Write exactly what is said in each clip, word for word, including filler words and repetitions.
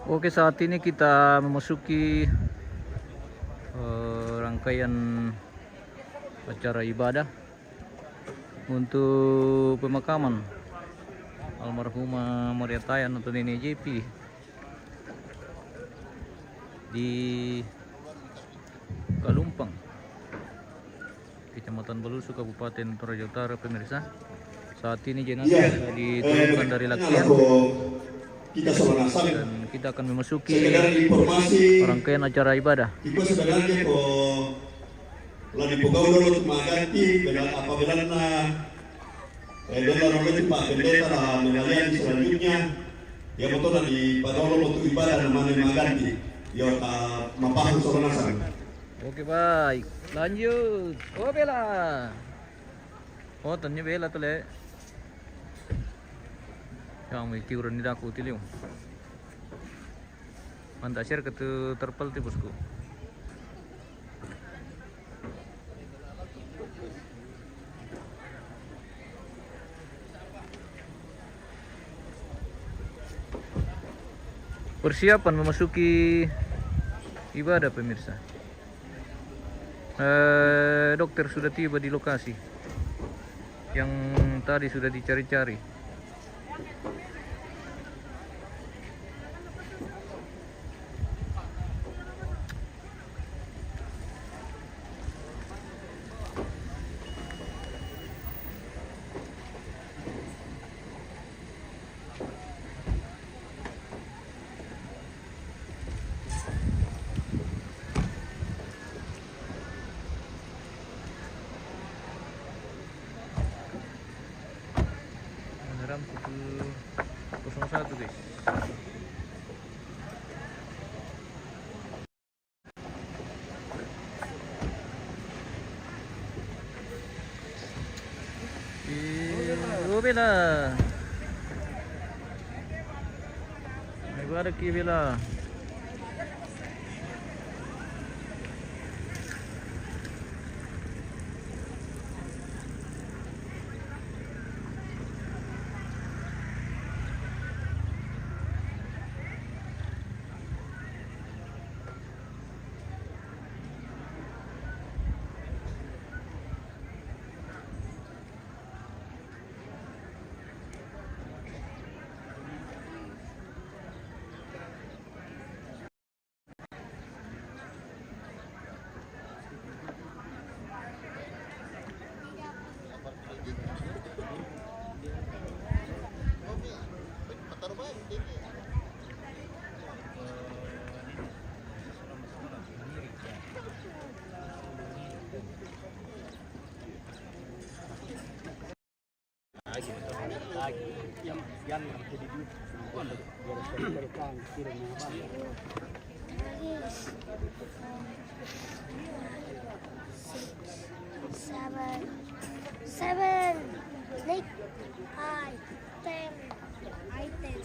Oke, saat ini kita memasuki eh, rangkaian acara ibadah untuk pemakaman almarhumah Maria Tayan atau Nenek J P di Kalumpang, Kecamatan Balusu, Kabupaten Toraja Utara, pemirsa. Saat ini jenazah sudah diturunkan dari Laksian. Dan kita akan memasuki rangkaian acara ibadah. Iko sebenarnya ko la dipogau dolo tu maganti, bela apa belana, eh, bela dolo tu pa pendeta la melayani selanjutnya. Ya moto na di padolo moto ibadah na mane maganti. Yo ta mapahu sola nasang. Oke, baik. Lanjut. Oh, bela. Oh, tanya bela tu le. Yang miki uran ni daku tiliu. Mantap share ke tu terpal tu, bosku. Persiapan memasuki ibadah, pemirsa. Eh, dokter sudah tiba di lokasi yang tadi sudah dicari-cari. Alarm pukul kosong satu, guys. Ih, oh, bela. Mai gua ada ki bela. Six, seven, seven, eight, nine, ten. I ten.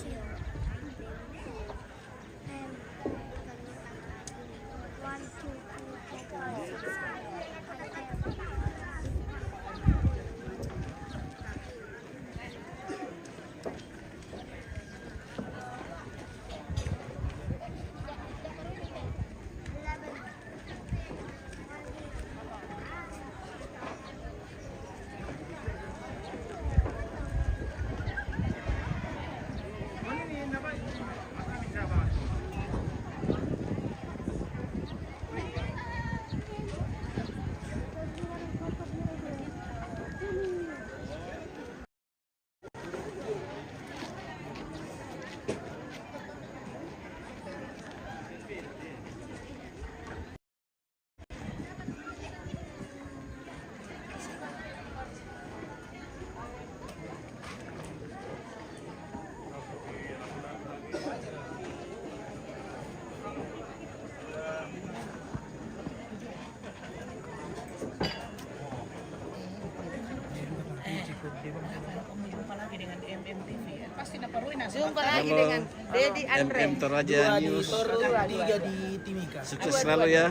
Jumpa lagi dengan Dedi Andre. M M Toraja News. Dua di Toraja, tiga di Timika. Sukses selalu ya.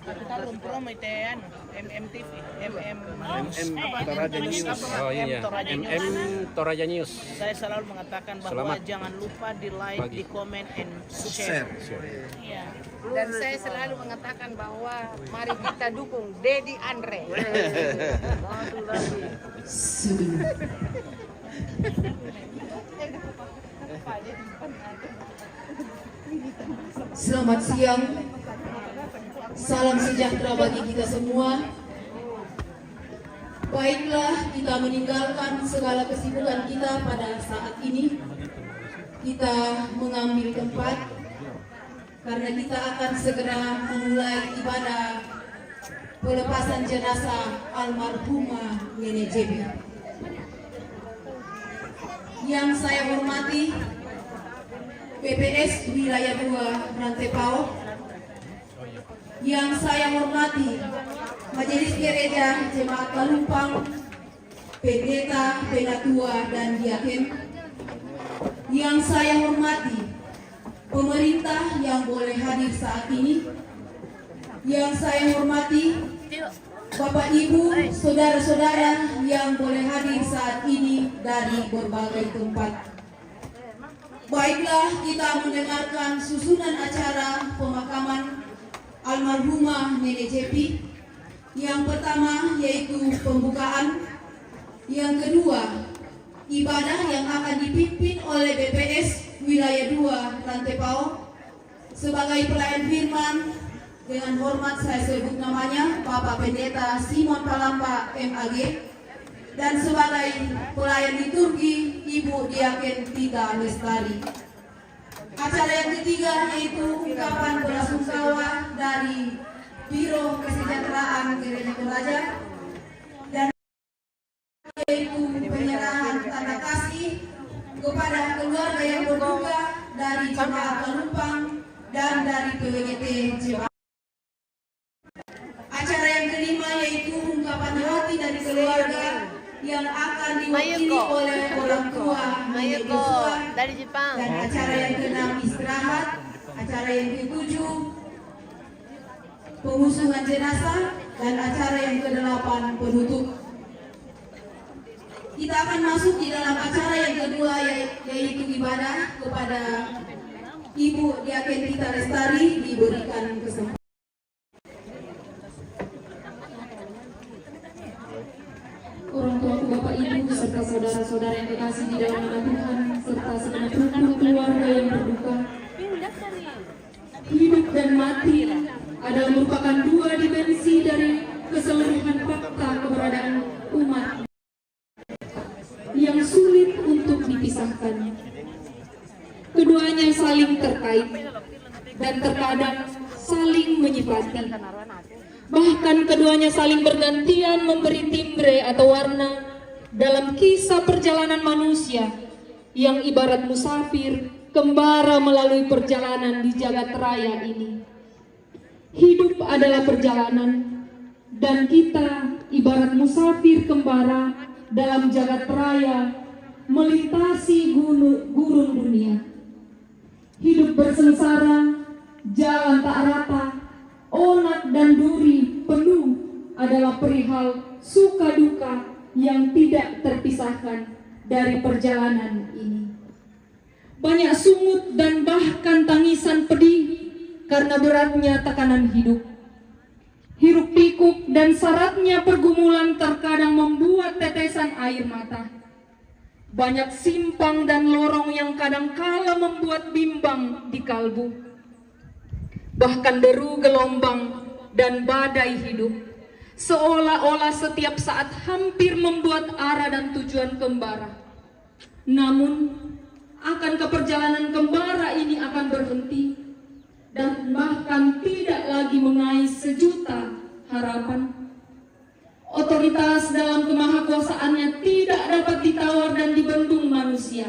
Kita belum promo itu ya, anu, M M T V, M M. M M Toraja News. Oh iya, iya. M M Toraja News. Saya selalu mengatakan bahwa jangan lupa di like, di comment, and share. Iya. Dan saya selalu mengatakan bahwa mari kita dukung Dedi Andre. Selamat siang. Salam sejahtera bagi kita semua. Baiklah, kita meninggalkan segala kesibukan kita pada saat ini. Kita mengambil tempat karena kita akan segera memulai ibadah pelepasan jenazah almarhumah Nenek Jebi. Yang saya hormati P P S Wilayah dua Rantepao, yang saya hormati Majelis Gereja Jemaat Kalumpang, pendeta, penatua, dan diaken, yang saya hormati pemerintah yang boleh hadir saat ini, yang saya hormati Bapak, Ibu, saudara-saudara yang boleh hadir saat ini dari berbagai tempat. Baiklah, kita mendengarkan susunan acara pemakaman almarhumah Nenek Jebi. Yang pertama yaitu pembukaan, yang kedua ibadah yang akan dipimpin oleh B P S Wilayah dua Rantepao. Sebagai pelayan firman, dengan hormat saya sebut namanya Bapak Pendeta Simon Palamba M A G, dan sebagai pelayan liturgi Ibu Diaken Tita Lestari. Acara yang ketiga yaitu ungkapan belasungkawa dari Biro Kesejahteraan Gereja Toraja, dan yaitu penyerahan tanda kasih kepada keluarga yang berduka dari jemaat Kalumpang dan dari P W G T jemaat. Acara yang kelima yaitu ungkapan hati dari keluarga yang akan diwakili oleh orang tua Nenek Joshua. Dan acara yang keenam istirahat, acara yang ketujuh pengusungan jenazah, dan acara yang kedelapan penutup. Kita akan masuk di dalam acara yang kedua, yai- yaitu ibadah kepada Ibu Diaken Tita Lestari, diberikan kesempatan. Orang tuaku, Bapak, Ibu, serta saudara-saudara yang kekasih di dalam nama Tuhan, serta segenap rukun keluarga yang berduka. Hidup dan mati adalah merupakan dua dimensi dari keseluruhan fakta keberadaan umat yang sulit untuk dipisahkan. Keduanya saling terkait dan terkadang saling menyipati. Bahkan keduanya saling bergantian memberi timbre atau warna dalam kisah perjalanan manusia yang ibarat musafir kembara melalui perjalanan di jagat raya ini. Hidup adalah perjalanan, dan kita ibarat musafir kembara dalam jagat raya melintasi gunu- gurun dunia. Hidup bersengsara, jalan tak rata, onak dan duri penuh adalah perihal suka duka yang tidak terpisahkan dari perjalanan ini. Banyak sungut dan bahkan tangisan pedih karena beratnya tekanan hidup. Hiruk pikuk dan saratnya pergumulan terkadang membuat tetesan air mata. Banyak simpang dan lorong yang kadang kala membuat bimbang di kalbu. Bahkan deru gelombang dan badai hidup seolah-olah setiap saat hampir membuat arah dan tujuan kembara. Namun, akankah perjalanan kembara ini akan berhenti dan bahkan tidak lagi mengais sejuta harapan? Otoritas dalam kemahakuasaannya tidak dapat ditawar dan dibendung manusia.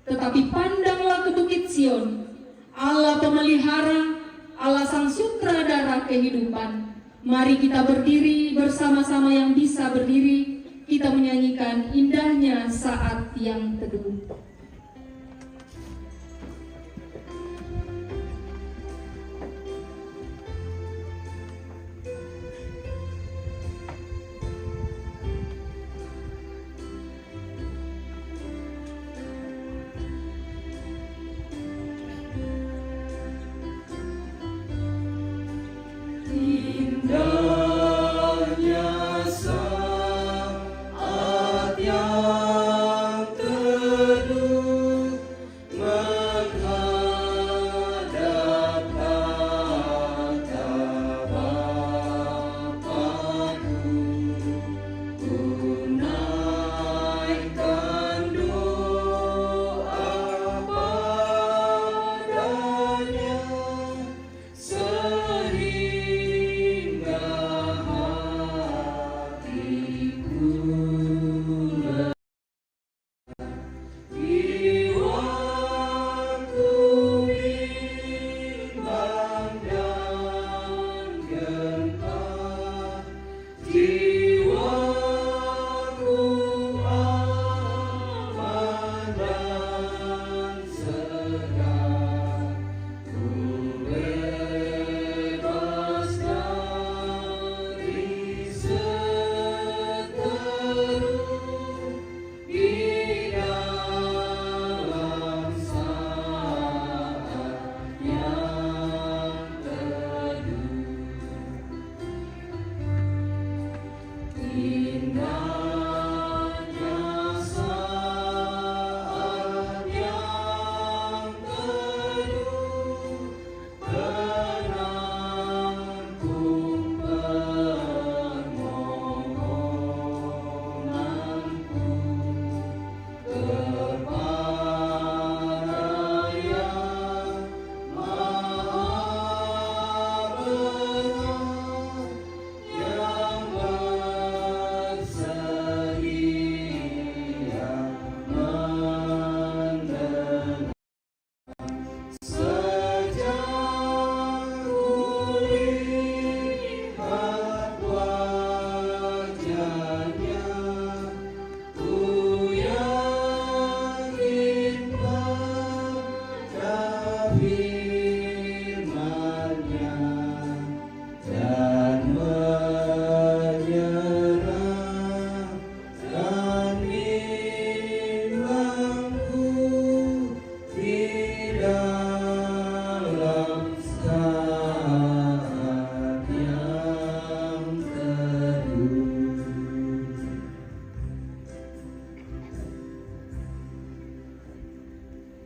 Tetapi pandanglah ke Bukit Sion, Allah pemelihara, Allah sang sutradara kehidupan. Mari kita berdiri bersama-sama yang bisa berdiri, kita menyanyikan indahnya saat yang teduh.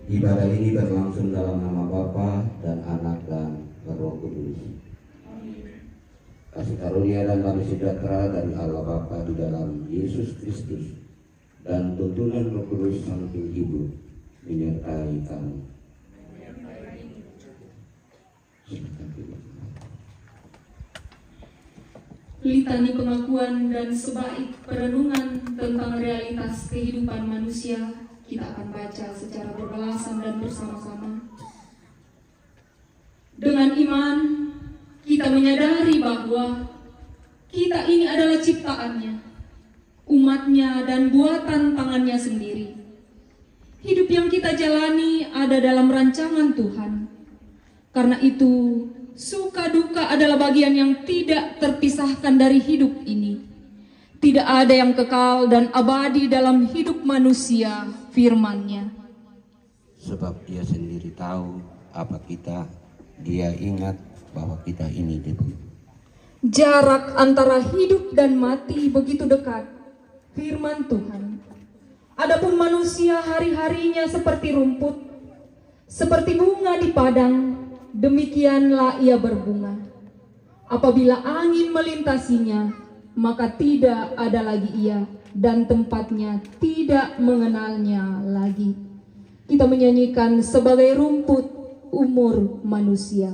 Ibadah ini berlangsung dalam nama Bapa dan Anak dan Roh Kudus. Kasih karunia dan damai sejahtera dari Allah Bapa di dalam Yesus Kristus dan tuntunan Roh Kudus Sang Penghibur menyertai kamu. Litani pengakuan dan sebaik perenungan tentang realitas kehidupan manusia kita akan baca secara berbalasan dan bersama-sama. Dengan iman, kita menyadari bahwa kita ini adalah ciptaannya, umatnya dan buatan tangannya sendiri. Hidup yang kita jalani ada dalam rancangan Tuhan. Karena itu, suka duka adalah bagian yang tidak terpisahkan dari hidup ini. Tidak ada yang kekal dan abadi dalam hidup manusia, firman-Nya. Sebab Dia sendiri tahu apa kita, Dia ingat bahwa kita ini debu. Jarak antara hidup dan mati begitu dekat, firman Tuhan. Adapun manusia hari-harinya seperti rumput, seperti bunga di padang, demikianlah ia berbunga. Apabila angin melintasinya, maka tidak ada lagi ia, dan tempatnya tidak mengenalnya lagi. Kita menyanyikan sebagai rumput umur manusia.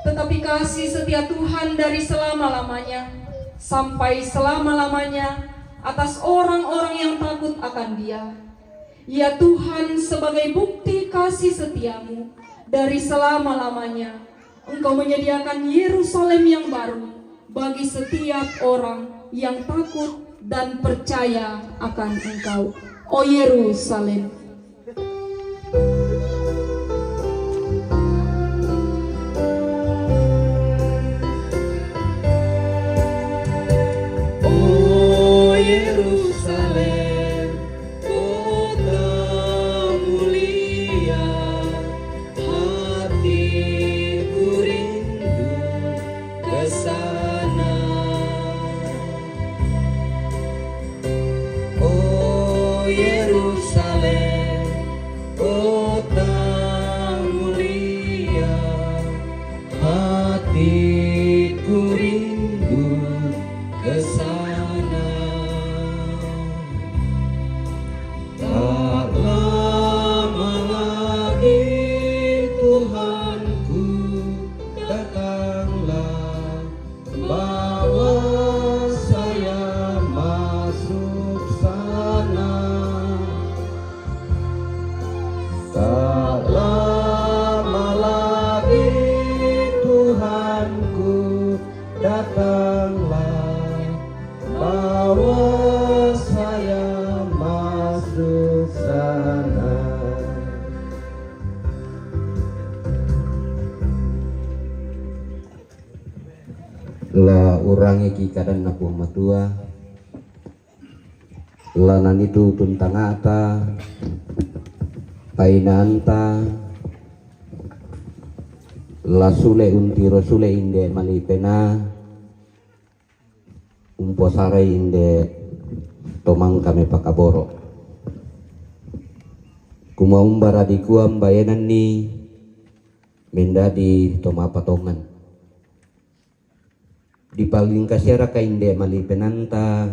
Tetapi kasih setia Tuhan dari selama-lamanya sampai selama-lamanya atas orang-orang yang takut akan Dia. Ya Tuhan, sebagai bukti kasih setia-Mu dari selama-lamanya, Engkau menyediakan Yerusalem yang baru bagi setiap orang yang takut dan percaya akan Engkau. O Yerusalem. La urangi ki kadanna Puang Matua, la nanitu tuntangata, painanta, la sule untiro sule inde malipena, umposarai inde tomang kame pakaboro. Kuma umbara dikua mbaenanni mendadi to mapatongan. Dipalingka siaraka inde mali' penanta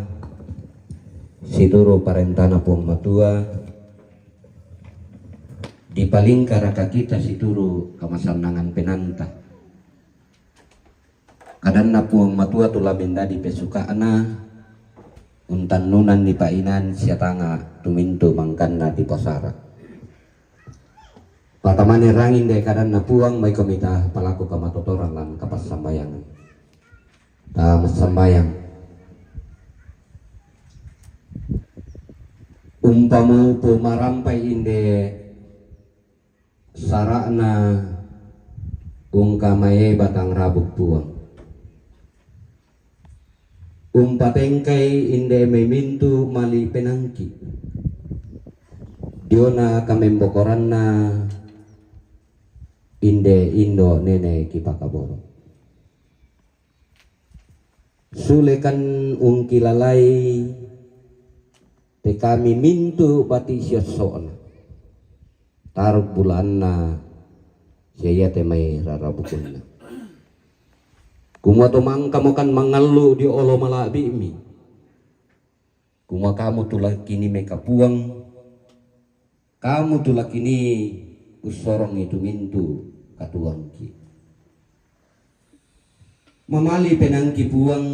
situru' parentana Puang Matua, dipalingkaraka kita situru' kamasannangan penanta. Kadanna Puang Matua tu la mendadi pesuka'na, untannunanni pa'inan sia tanga tumintu mangkanna diposara. Patamane ranginde kadanna Puang, maikomi ta palaku kamatotoran lan kapassambayangan. Ta massambayang. Umpamu pomarampai inde sara'na ungkamae batang rabuk Puang. Umpatengkai inde mai mintu' mali' penangki' diona kamembokoranna inde indo' nene' kipakaboro'. Sulekan ungkilalai te kami mintu' bati' siosso'na, taruk bulaanna sia iate mai rarabukunna. Kumua tomangkamokan mangallu' dio olo mala'bi'mi. Kumua kamu tulakini meka Puang, kamu tulakini ussorongi tumintu' katuangki. Mamali' penangki Puang,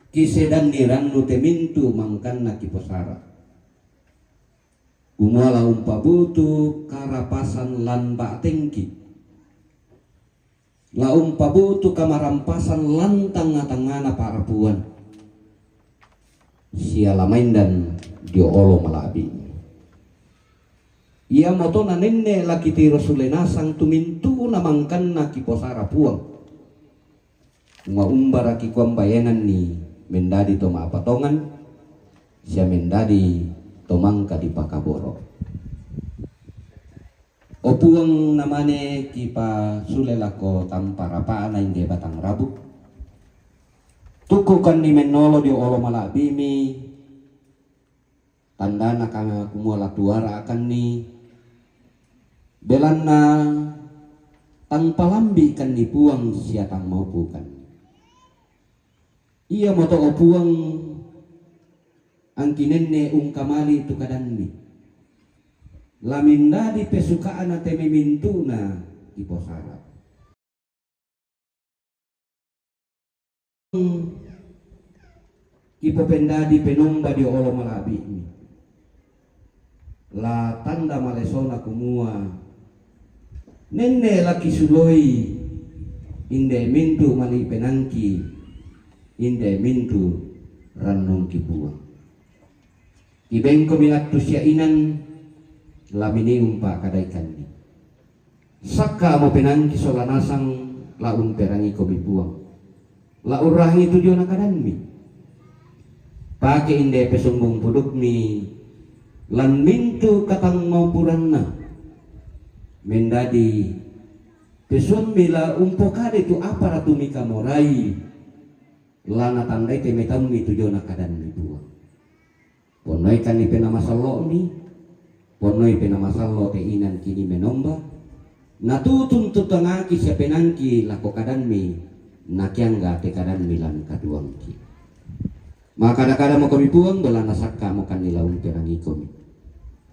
kisedanni rannu te mintu' mangkanna kiposara. Kumua la umpabutu karapasan lan ba'tengki. La umpabutu kamarampasan lan tangnga-tangngana parapuan. Sia la maendan dio olo mala'bi'. Iamoto nanenne' la kitiro sule nasang tumintu'na mangkanna kiposara Puang. Maumbara kikuambayananni mendadi to ma'patongan, sia mendadi to mangka dipakaboro'. O Puang, namane kipasule lako tampa rapa'na inde batang rabuk. Tukkukanni mennolo dio olo mala'bi'mi, tandana kama kumua la tuara'kanni, belanna tang palambi'kanni Puang sia tang maupukanni. Iamoto o Puang, angkinenne' ungkamali' tu kadanmi. La mendadi pesuka'na te memintu'na kiposara. Kipopendadi penomba dio olo mala'bi'mi. La tanda malesona kumua, nenne' la kisuloi inde mintu' mali' penangki, inde mintu' rannungki Puang. Kibengkomi attu sia inan, la miniumpa kadaikanni. Sakka'mo penangki sola nasang la umperangikomi Puang. La urrangi tu diona kadanmi. Pake inde pesumbung pudukmi lan mintu' katangmaupuranna. Mendadi pesuammi la umpokadai tu apa ratu mikamorai, la natandai te mai taummi tu diona kadanmi Puang. Ponnoikanni penamasallo'mi, ponnoi penamasallo' te inan kini menomba, natutun tu tangngaki sia penangki lako kadanmi, nakiangga te kadanmi lan katuangki. Makada-kada mokomi Puang, belanna sakka'mokanni la umperangikomi.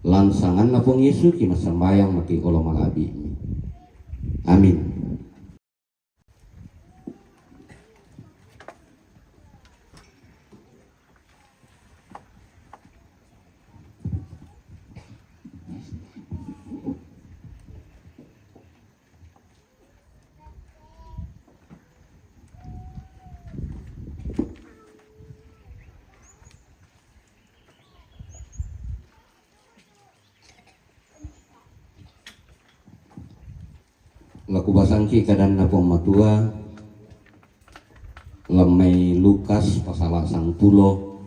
Lan sanganna Puang Yesu kimassambayang mati olo mala'bi'mi. Amin. La kubasangki kadanna Puang Matua, lan mai Lukas pasala sangpulo,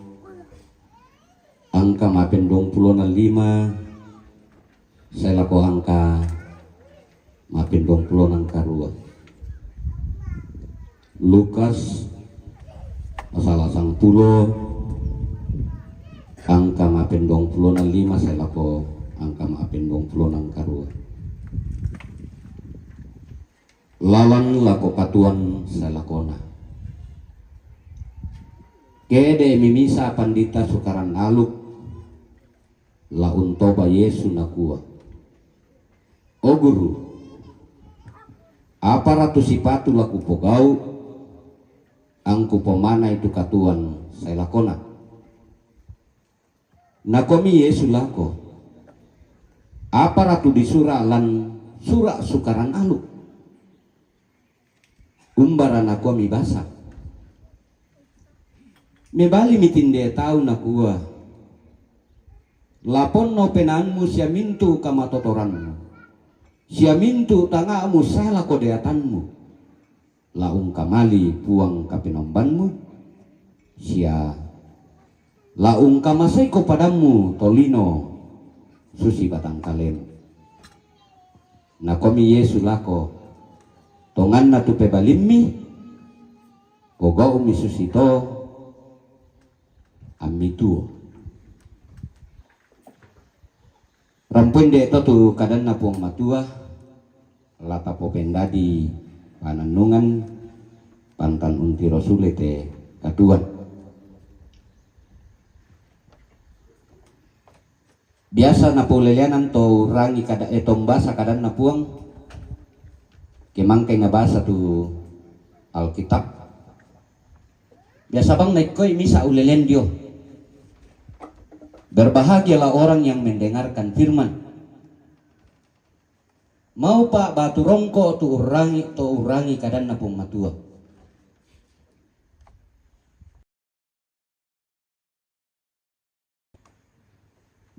angka ma'penduangpulo na lima, sae lako angka ma'penduangpulo na karua. Lukas pasala sangpulo, angka ma'penduangpulo na lima sae lako angka ma'penduangpulo na karua. Lalan lako katuoan sae lakona. Kede mi misa pandita sukaran aluk, la untoba Yesu nakua, "O Guru, apa ra tu sipatu la kupogau, angku pomana itu katuan sai lakona?" Nakomi Yesu lako, "Apa ra tu disura lan sura sukaran aluk? Umbara nakomi basa?" Mebali mi tinde tau nakua, "Laponno penaanmu siamintu kamatotoranmu, siamintu tanga'mu sala kodeatanmu, la ungkamali Puang Kapenombanmu, sia la ungkamaseiko padammu tolino susi batangkalemu." Nakomi Yesu lako, "Tonganna tu pebalimmi, pogau'mi susito, ammi tuo." Rampoinde to tu kadanNa Puang Matua, la tapopendadi panannungan pantan untiro sule te katuan. Biasa napouleleanan to urangi kada, eh, to mbasa kadanNa Puang, ke mangkai nabasa tu Alkitab. Biasa bang naikkoi misa ulelean dio, "Berbahagialah orang yang mendengarkan firman." Maupa batu rongko tu urangi, to urangi kadanNa Puang Matua.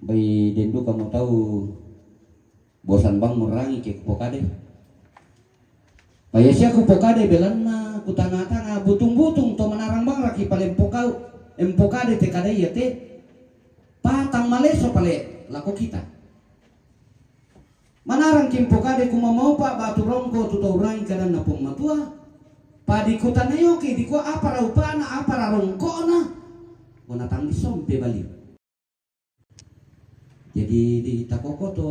Bai den duka mo tau bosan bang murangi ke kupokade. Paya sia kupokade belanna kutanga-tanga butung-butung to manarang bang raki palempokau, empokade te kada iya te patang maleso pale lako kita. Manarang kimpokade kumamaupa batu rongko tu tau urangi kadanNa Puang Matua. Padi kutanayoki dikua apa ra upana, apa ra rongkona. Bona tang disompe bali. Jadi ditakoko to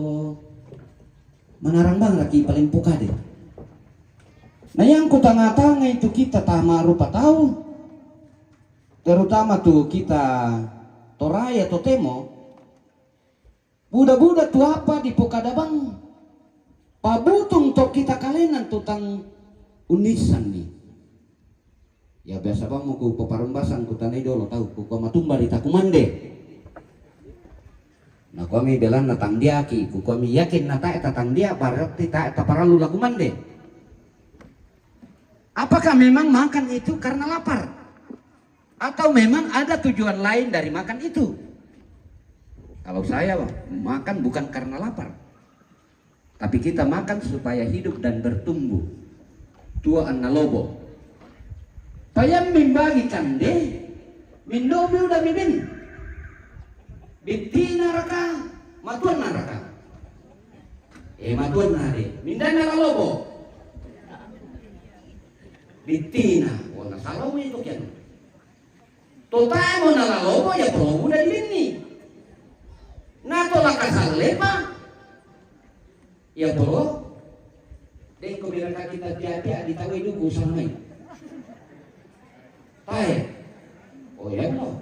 manarang bang raki palempokade. Nah, yang kutanga-tanga itu kita tama rupa tau, terutama tu kita Toraja totemo, buda-buda tu apa dipokada bang, pabutung to kita kalenan tu tang unnissanni. Ya biasa bang mo kupaparumbasan kutanai dolo tau, kukua matumba rita kumande. Nakuami belanna tang diaki, kukuami yakin na tae tatang dia, berarti tae taparallu la kumande. Apakah memang makan itu karena lapar? Atau memang ada tujuan lain dari makan itu? Kalau saya, makan bukan karena lapar, tapi kita makan supaya hidup dan bertumbuh. Tuo anna lobo. Payammi bagi kande, mindomi uda mibin. Bittina raka, matuanna raka. Eh, matuanna de, mindana la lobo. Bittina, wonna salomo itu kian. To tae mo na la lobo ya to uda dibinni. Na to la kasallepa ya to. Dengko biraka kita tia-tia di tawe duku samai. Tae. Oh ya no.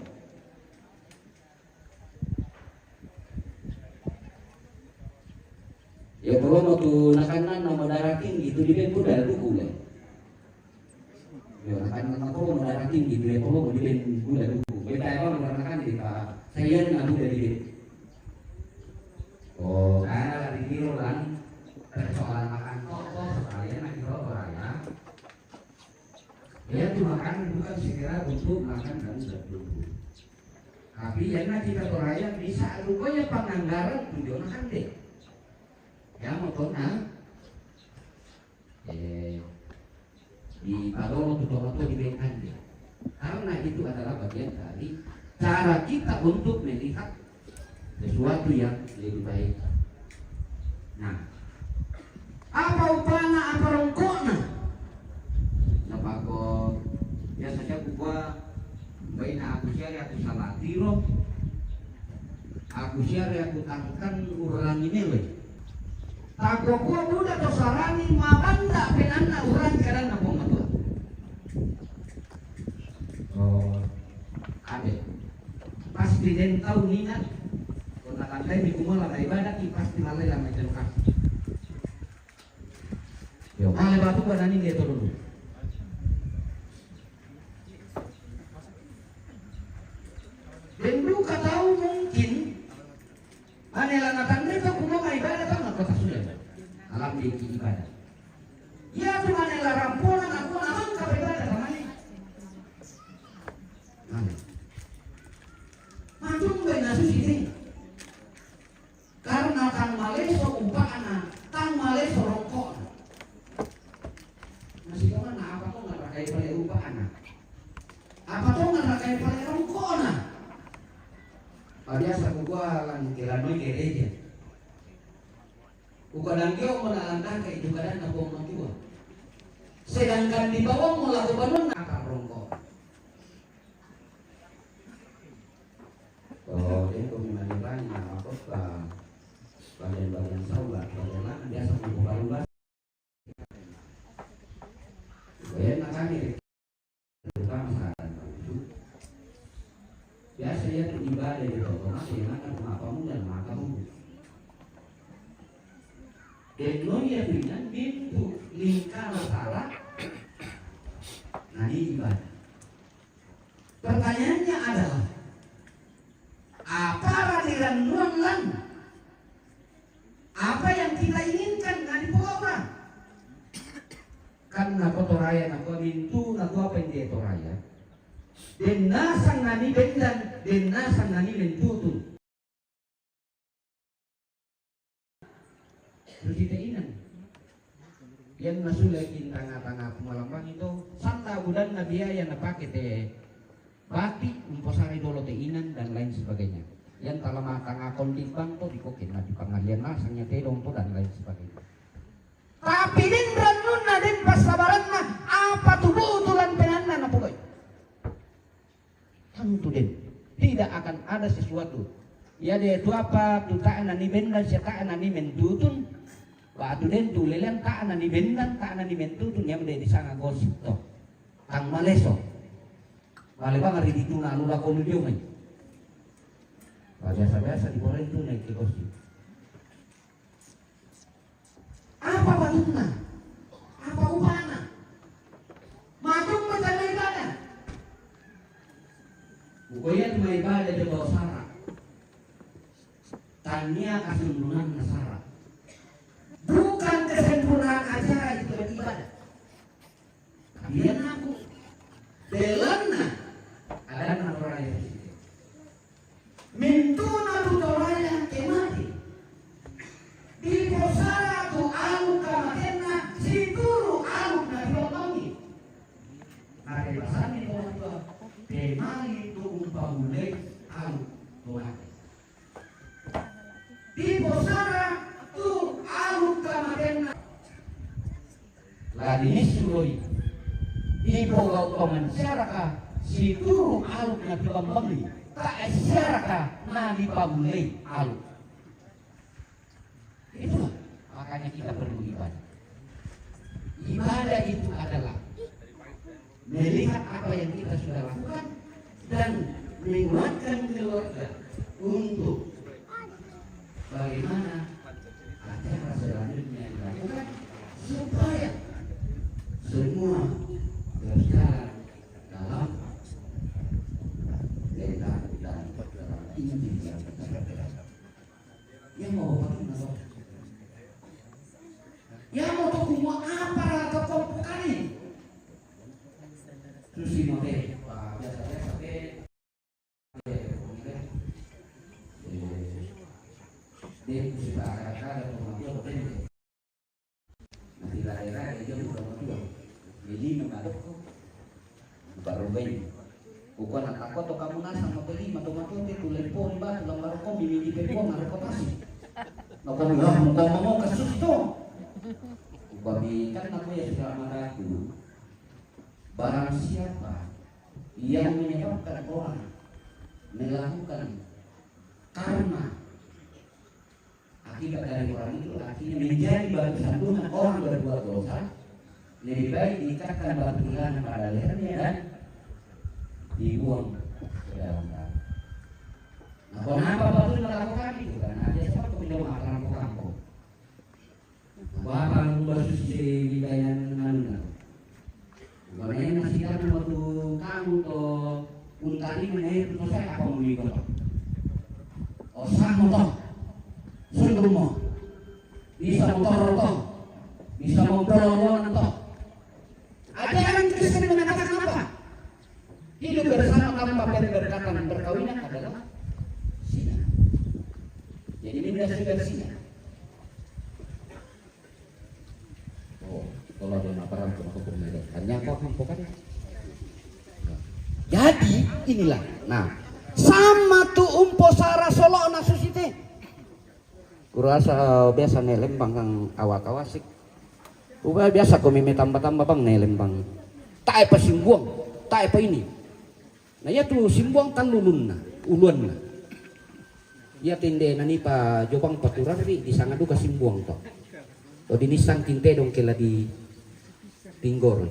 Ya polomo tu nakananna madara tinggi tu diben buda duku le. Ya nakananna polomo madara tinggi tu ya polomo diben buda duku. Beta ya polomo nakan di pa sayan na buda diben. Oh, karena lagi kiro kan persoalan makan toto sekalian lagi kiro ya. Ya, itu makan bukan sekedar untuk makan dan bertumbuh. Tapi ya, na kita Toraja bisa rupanya panganggaran tujuan makan deh. Ya, motorna eh, di padolo tu tomato di bengkande. Karena itu adalah bagian dari cara kita untuk melihat sesuatu yang lebih baik. Nah, apa upana, apa rongkokna? Napako biasa saja kukua baina aku siari aku salah tiro, aku siari aku tangkan urangi newe. Takokua buda to sarani mabanda penanna urangi kadanna Puang Matua. Oh. Presiden tau ninna, kota kantai mi kumala na ibadah ki pasti malai lama ikan kaki. Yo, male batu pada ninna itu dulu. Dendu katau mungkin, mane la natandai tau kumala ibadah tau na kota sudah. Alam di ibadah. Iya tu mane la rampona na kota mangka ibadah tamane. Mane. Matumbai na susi deh. Karna tang maleso upa'na, tang maleso rongko'na. Nasitonganna apa tongan rakai pale upa'na? Apa tongan rakai pale rongko'na? Pabiasa kukua lan kelanoi gereja. Kukua danggeo mo na landaka itu kadanna Puang Matua. Sedangkan di bawah mo lako banonna apa rongko'? Oh, dia kau memang banyak apa pa bagian-bagian saulah, bagian mana biasa mau baru bahas. Bagian nak kami terutama saat itu. Biasa ya tu ibadah di toko maka yang akan maka muda maka muda. Dan lo ya dengan pintu lingkar salah. Nah, ini ibadah. Pertanyaannya adalah, apa radiran nuan lan? Apa yang kita inginkan na dipogau ra? Kan na ko Toraya na ko mintu na ko apa yang dia Toraya. Den nasang nani bendan, den nasang nani mentutun. Terus kita inan. Yang nasulah in tanga-tanga pumalambangi to, sanda budanna biaya na pake te bati, umposari dolo te inan dan lain sebagainya. Yang talama tanga kondi bang to dikokin na di pangalian nasangnya tedong to dan lain sebagainya. Tapi den rannunna den passabaranna apa tu butulan penanna na pogau. Tentu den, tidak akan ada sesuatu. Ya de tu apa tu ta'na ni bendan, si ta'na ni mentutun. Batu den tu lelean ta'na ni bendan, ta'na ni mentutun yang de disanga gosip to. Tang maleso. Male bang ari dituna lula konu dio mai. Biasa-biasa di pore itu naik ke gosip. Apa batunna? Apa upana? Matung macam ibadah. Bukoya cuma ibadah coba sara. Tania kasundungan sara. Bukan kesempurnaan acara itu beribadah. Tapi yang aku belanna ada anak orang yang Mintuna tu Toraya ke mate. Diposara tu aluk kamatenna situru aluk na tiwambangi. Nake pasani to matua, pemali tu umpamulei aluk to mate. Diposara tu aluk kamatenna. La dinissu doi. Ipogau tongan siaraka situru aluk na tibambangi, tae siaraka na dipamulei aluk. Itulah makanya kita perlu ibadah. Ibadah itu adalah melihat apa yang kita sudah lakukan dan menguatkan keluarga untuk bagaimana acara selanjutnya dilakukan supaya semua berjalan dalam kehendak dan dalam inti yang kita. Yang mau apa kita? Yang mau tu semua apa rata kau bukan ini? Susi mau deh, biasa-biasa deh. Baru bayi. Bukan orang takut tu kamu nasang mau beli matu matu tu tulen pun bah tulang baru kau bini di pepuang ada kau pasti. Nak kau bilang mau kau mau kasus tu. Babi kan aku ya sudah marah dulu. Barang siapa yang menyebabkan orang melakukan karma akibat dari orang itu akhirnya menjadi batu sandungan orang berbuat dosa, lebih baik diikatkan batu hilangan pada lehernya dan dibuang ke dalam tanah. Nah, kenapa batul melakukan itu? Karena dia sempat menjawab apa kampung. Bapa ngubah susi di bayan anu. Bagaimana masih kan waktu kamu to untari menaik to saya apa mau ikut? Oh, sama to. Sungguh mau. Bisa motor to. Bisa motor to. Ajaran Kristen mengatakan apa? Hidup bersama tanpa pendekatan perkawinan adalah zina. Jadi ini sudah zina. Oh, kalau ada laporan ke hukum media, hanya kok bukan. Jadi inilah. Nah, sama tu umpo sara solo na susite. Kurasa biasa ne lembang kang awak-awasik. Uba biasa ko meme tamba-tamba bang ne lembang. Tae pa simbuang, tae pa ini. Nah, iya tu simbuang tan lulunna, uluanna. Iya tende nani pa jobang paturarri di sanga duka simbuang to. To dinisang tinte dong kela di tinggor.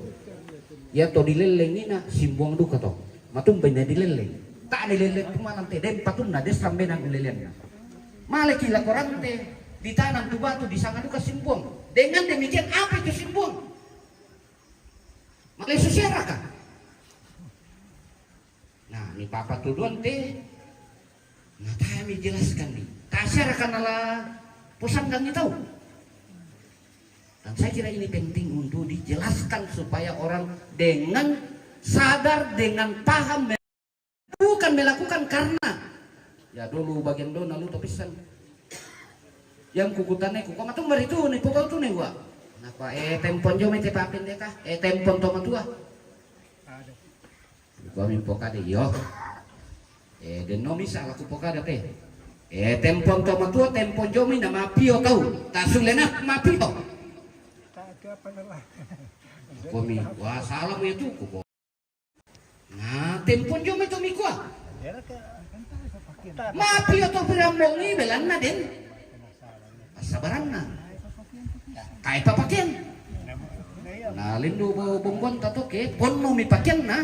Iya to dilelleng ina simbuang duka to. Matumbai na dilelleng. Tak dilelleng tu malam te den patunna des sambe nang uleleanna. Maleki lako rante ditanam tu batu di sanga duka simbuang. Dengan demikian apa itu simbuang? Malesu siaraka. Nah, ni papa tuduan te. Nah, taya mi jelaskan ni. Tasya rakan ala pusang kami tahu. Dan saya kira ini penting untuk dijelaskan supaya orang dengan sadar, dengan paham, bukan melakukan karena ya dulu bagian dona lu topisan. Yang kukutane kuko matung baritu ni pokok tu ni gua. Napa eh tempon jo mete papin deka eh tempon to matua. Gua min pokade yo. Eh, den no misa laku pokade te. Eh, tempon to matua, tempon jomi na mapio tau. Tasulena mapio. Komi, wah salah mu itu kuko. Nah, tempon jomi to mikua. Mapio to piramongi belanna den. Pasabaranna. Kae papakean. Na lindu bo bombon tatoke ponno mi pakean na.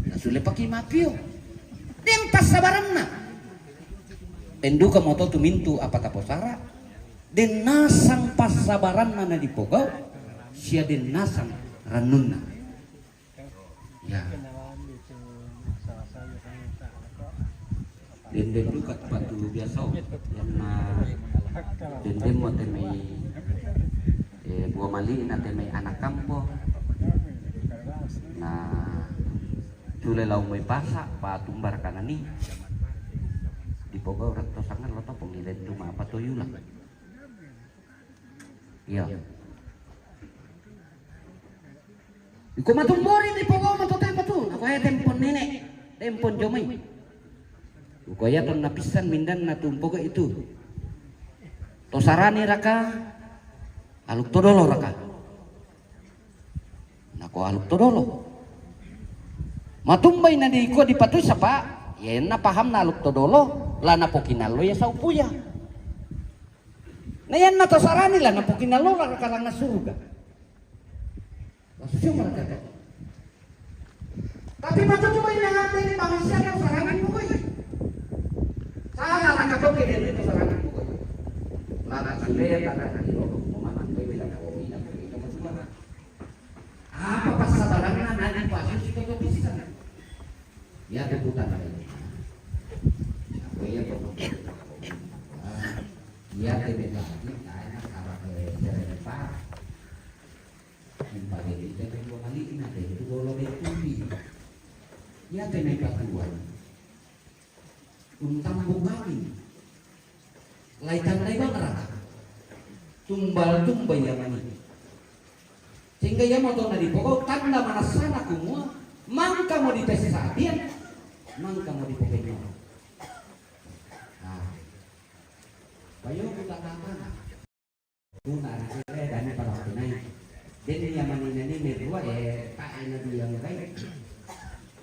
Na sule paki mapio. Den pasabaranna. Enduka moto tu mintu apa taposara. Den nasang pasabaranna na dipogau. Sia den nasang rannunna. Ya. Denden duka patu biasa o. Yanna denden mo temai eh, buah mali na temai anak kampo. Na cule lau mai pasa patumbar kanani. Di pogau rakto sangat lo topong ni den cuma apa toyula. Iya. Iko matumbori ni pogo matote matu. Nako eh tempon nene, tempon jomai. Uko ya ton napisan mindan na tumpogo itu. Tosarani raka, aluk todolo raka. Nako aluk todolo. Matumbai na di iko dipatui sapa, yenna paham na aluk todolo, la napokinallo ya saupuya. Na yanna tosarani la napokinallo la raka langa suruga. Maksudnya mereka. Tapi matutu mai na hati ni manusia yang sarangan pokoi. Sana na katoke dia itu sarangan pokoi. Lana sule tana kiro, mama nanti bila kau ina kau ina masuk mana. Apa pasabaranna na di pasu si kau bisa. Ya tu putar lagi. Aku ya tu. Ya tu beta. Kaina sama ke sere depan. Impagedde te mai dua mali'na, te itu dolo bettui. Iate mai patuan. Untambung mami. Lai tandai bangraka. Tumbal-tumbal ia mani. Sehingga ia motona dipogau tanda manassana kumua, mangkamo dipessadian, mangkamo dipopenyoro. Nah. Payo kita katana. Tuna raka le dani pada waktu nai. Den ia manina ni merua eh tak ena dia yang baik.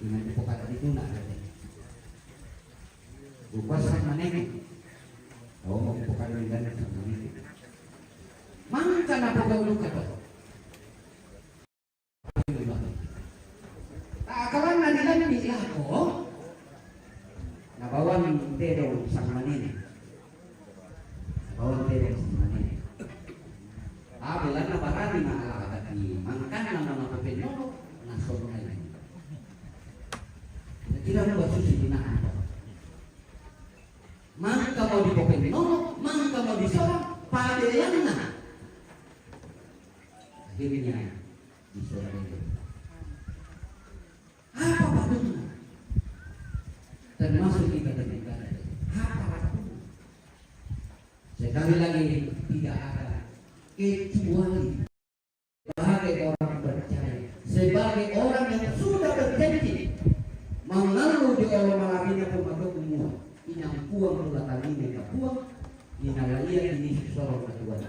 Ina di pokada di tuna raka. Bukas manene. Oh, mau pokada di dana manene. Mangka na pogau luka to. Takalanna dilambi lako. Nabawan Tidak mau susi dinahan. Mangka mau dipopeng nono, mangka mau disorong, padelanna. Akhirnya disorong itu. Apa patunna? Termasuk kita beribadah. Apa patunna? Sekali lagi, tidak ada kecuali sebagai orang percaya, sebagai orang yang sudah berjanji mengalu di Allah malabina pun matok semua inang puang pula kami puang inalalia ini seorang ketua.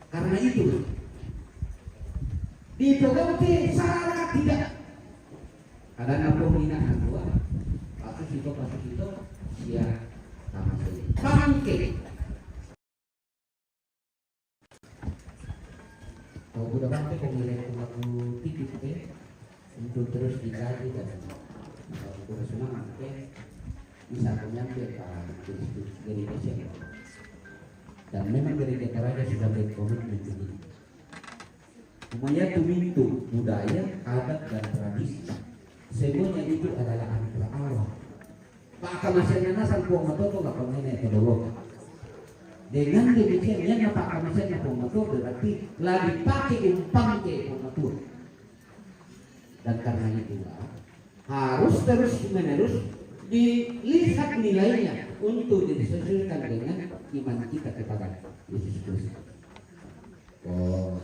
Karena itu, di pokoknya syarat tidak ada nampung minat dua, pasus itu, pasus itu, sia sama saja. Bangke. Kalau udah bangke, kau mulai lagu titik, oke? Untuk terus digaji dan kalau udah semangat, oke? Bisa kau nyampe ke dari Indonesia. Dan memang gereja Toraja sudah berkomitmen begini. Umaya tumintu budaya, adat, dan tradisi. Semuanya itu adalah anugerah Allah. Pakamasean na sang Puang Matua to, la pamaina to dolo. Dengan demikian, yang pakamasean na Puang Matua berarti la dipakai umpang ke Puang Matua. Dan karena itulah harus terus menerus dilihat nilainya untuk disesuaikan dengan iman kita kepada Yesus Kristus. Oh,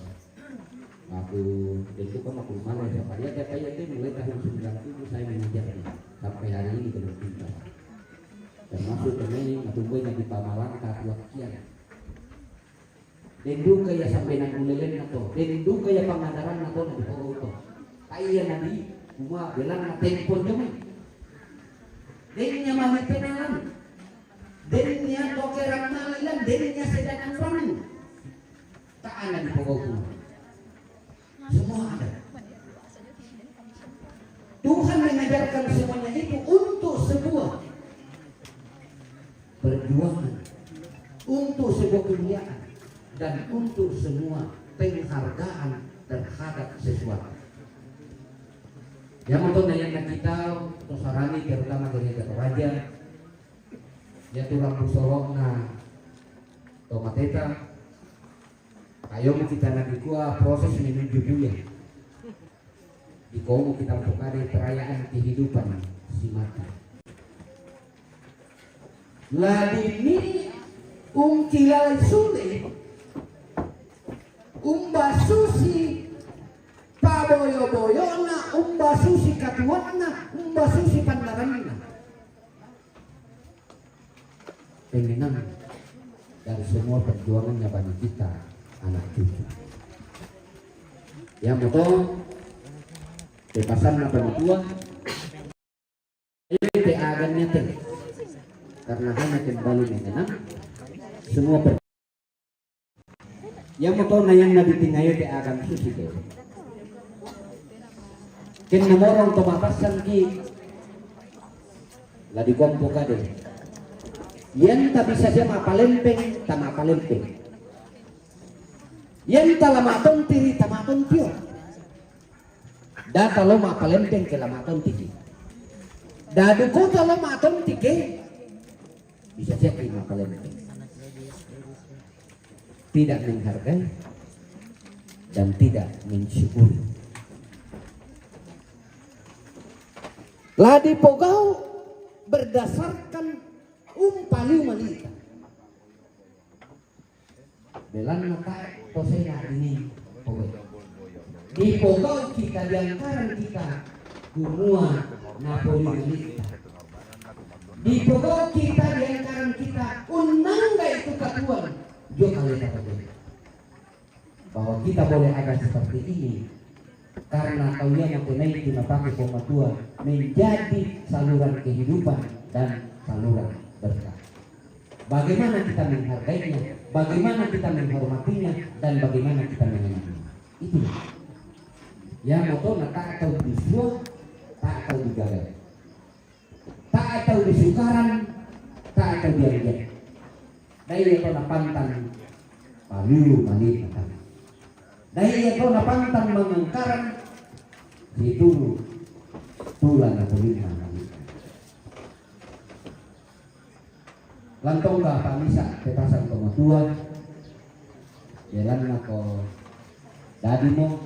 aku tentu kan aku mana ya, Pak. Ya, kata ya, itu mulai tahun sembilan tujuh saya mengajar nih. Sampai hari ini belum tuntas. Termasuk kemarin, aku banyak di Pamalangka, Wakian. Den duka ya sampai nang ulelen na to. Den duka ya pangajaran na to, na di pokok to. Kaya na di, cuma bilang na tempon cuma. Den nya mali penalan. Den nya toke rang malilan, den nya sedangan rang. Tak ada di pokok to. Semua ada. Tuhan mengajarkan semuanya itu untuk sebuah perjuangan, untuk sebuah kemuliaan, dan untuk semua penghargaan terhadap sesuatu. Yang mau nanya kita, tosarani terutama dari Raja, ya tulang busolokna, tomateta, ayo kita nanti kuah proses menuju buya. Di komo kita pokade perayaan kehidupan si mati. La dini ungkilai sule, umba susi paboyo-boyona, umba susi katuanna, umba susi pandaranna. Pengenang dari semua perjuangannya bagi kita anak cucu. Ya moto, pepasan apa tua? Ini te agannya te. Karena hanya kembali mengenang semua per Yang mau tahu na yang na di tingayo te agan susi te. Ken na morong to mapasan ki. La di kompo kade. Yang tak bisa dia mapalempeng, tak mapalempeng. Yang tak lama tontiri, tak matontio. Data lo mapalempeng ke lama tontiki. Dadu kota lo matontike. Bisa jadi mapalempeng. Tidak menghargai dan tidak mensyukuri. La dipogau berdasarkan umpali malita. Belanna ta tosena ini pogau. Dipogau kita diangkaran kita kumua napoli malita. Dipogau kita diangkaran kita unnangga itu katuan jo kaleta pogau. Bahwa kita boleh ada seperti ini karena kau yang mempunyai itu napake pematua menjadi saluran kehidupan dan saluran berkat. Bagaimana kita menghargainya, bagaimana kita menghormatinya, dan bagaimana kita mengenalnya. Itu yang mau tahu, tak tahu disuah, tak tahu digagal. Tak tahu di Sukaran, tak tahu di Anjay. Dai ya kau na pantang paliu mali na tang. Dai ya kau na pantang mangangkaran itu tulan na kulit na mali. Lantong ka pamisa petasan tomatua, belanna ko dadi mo,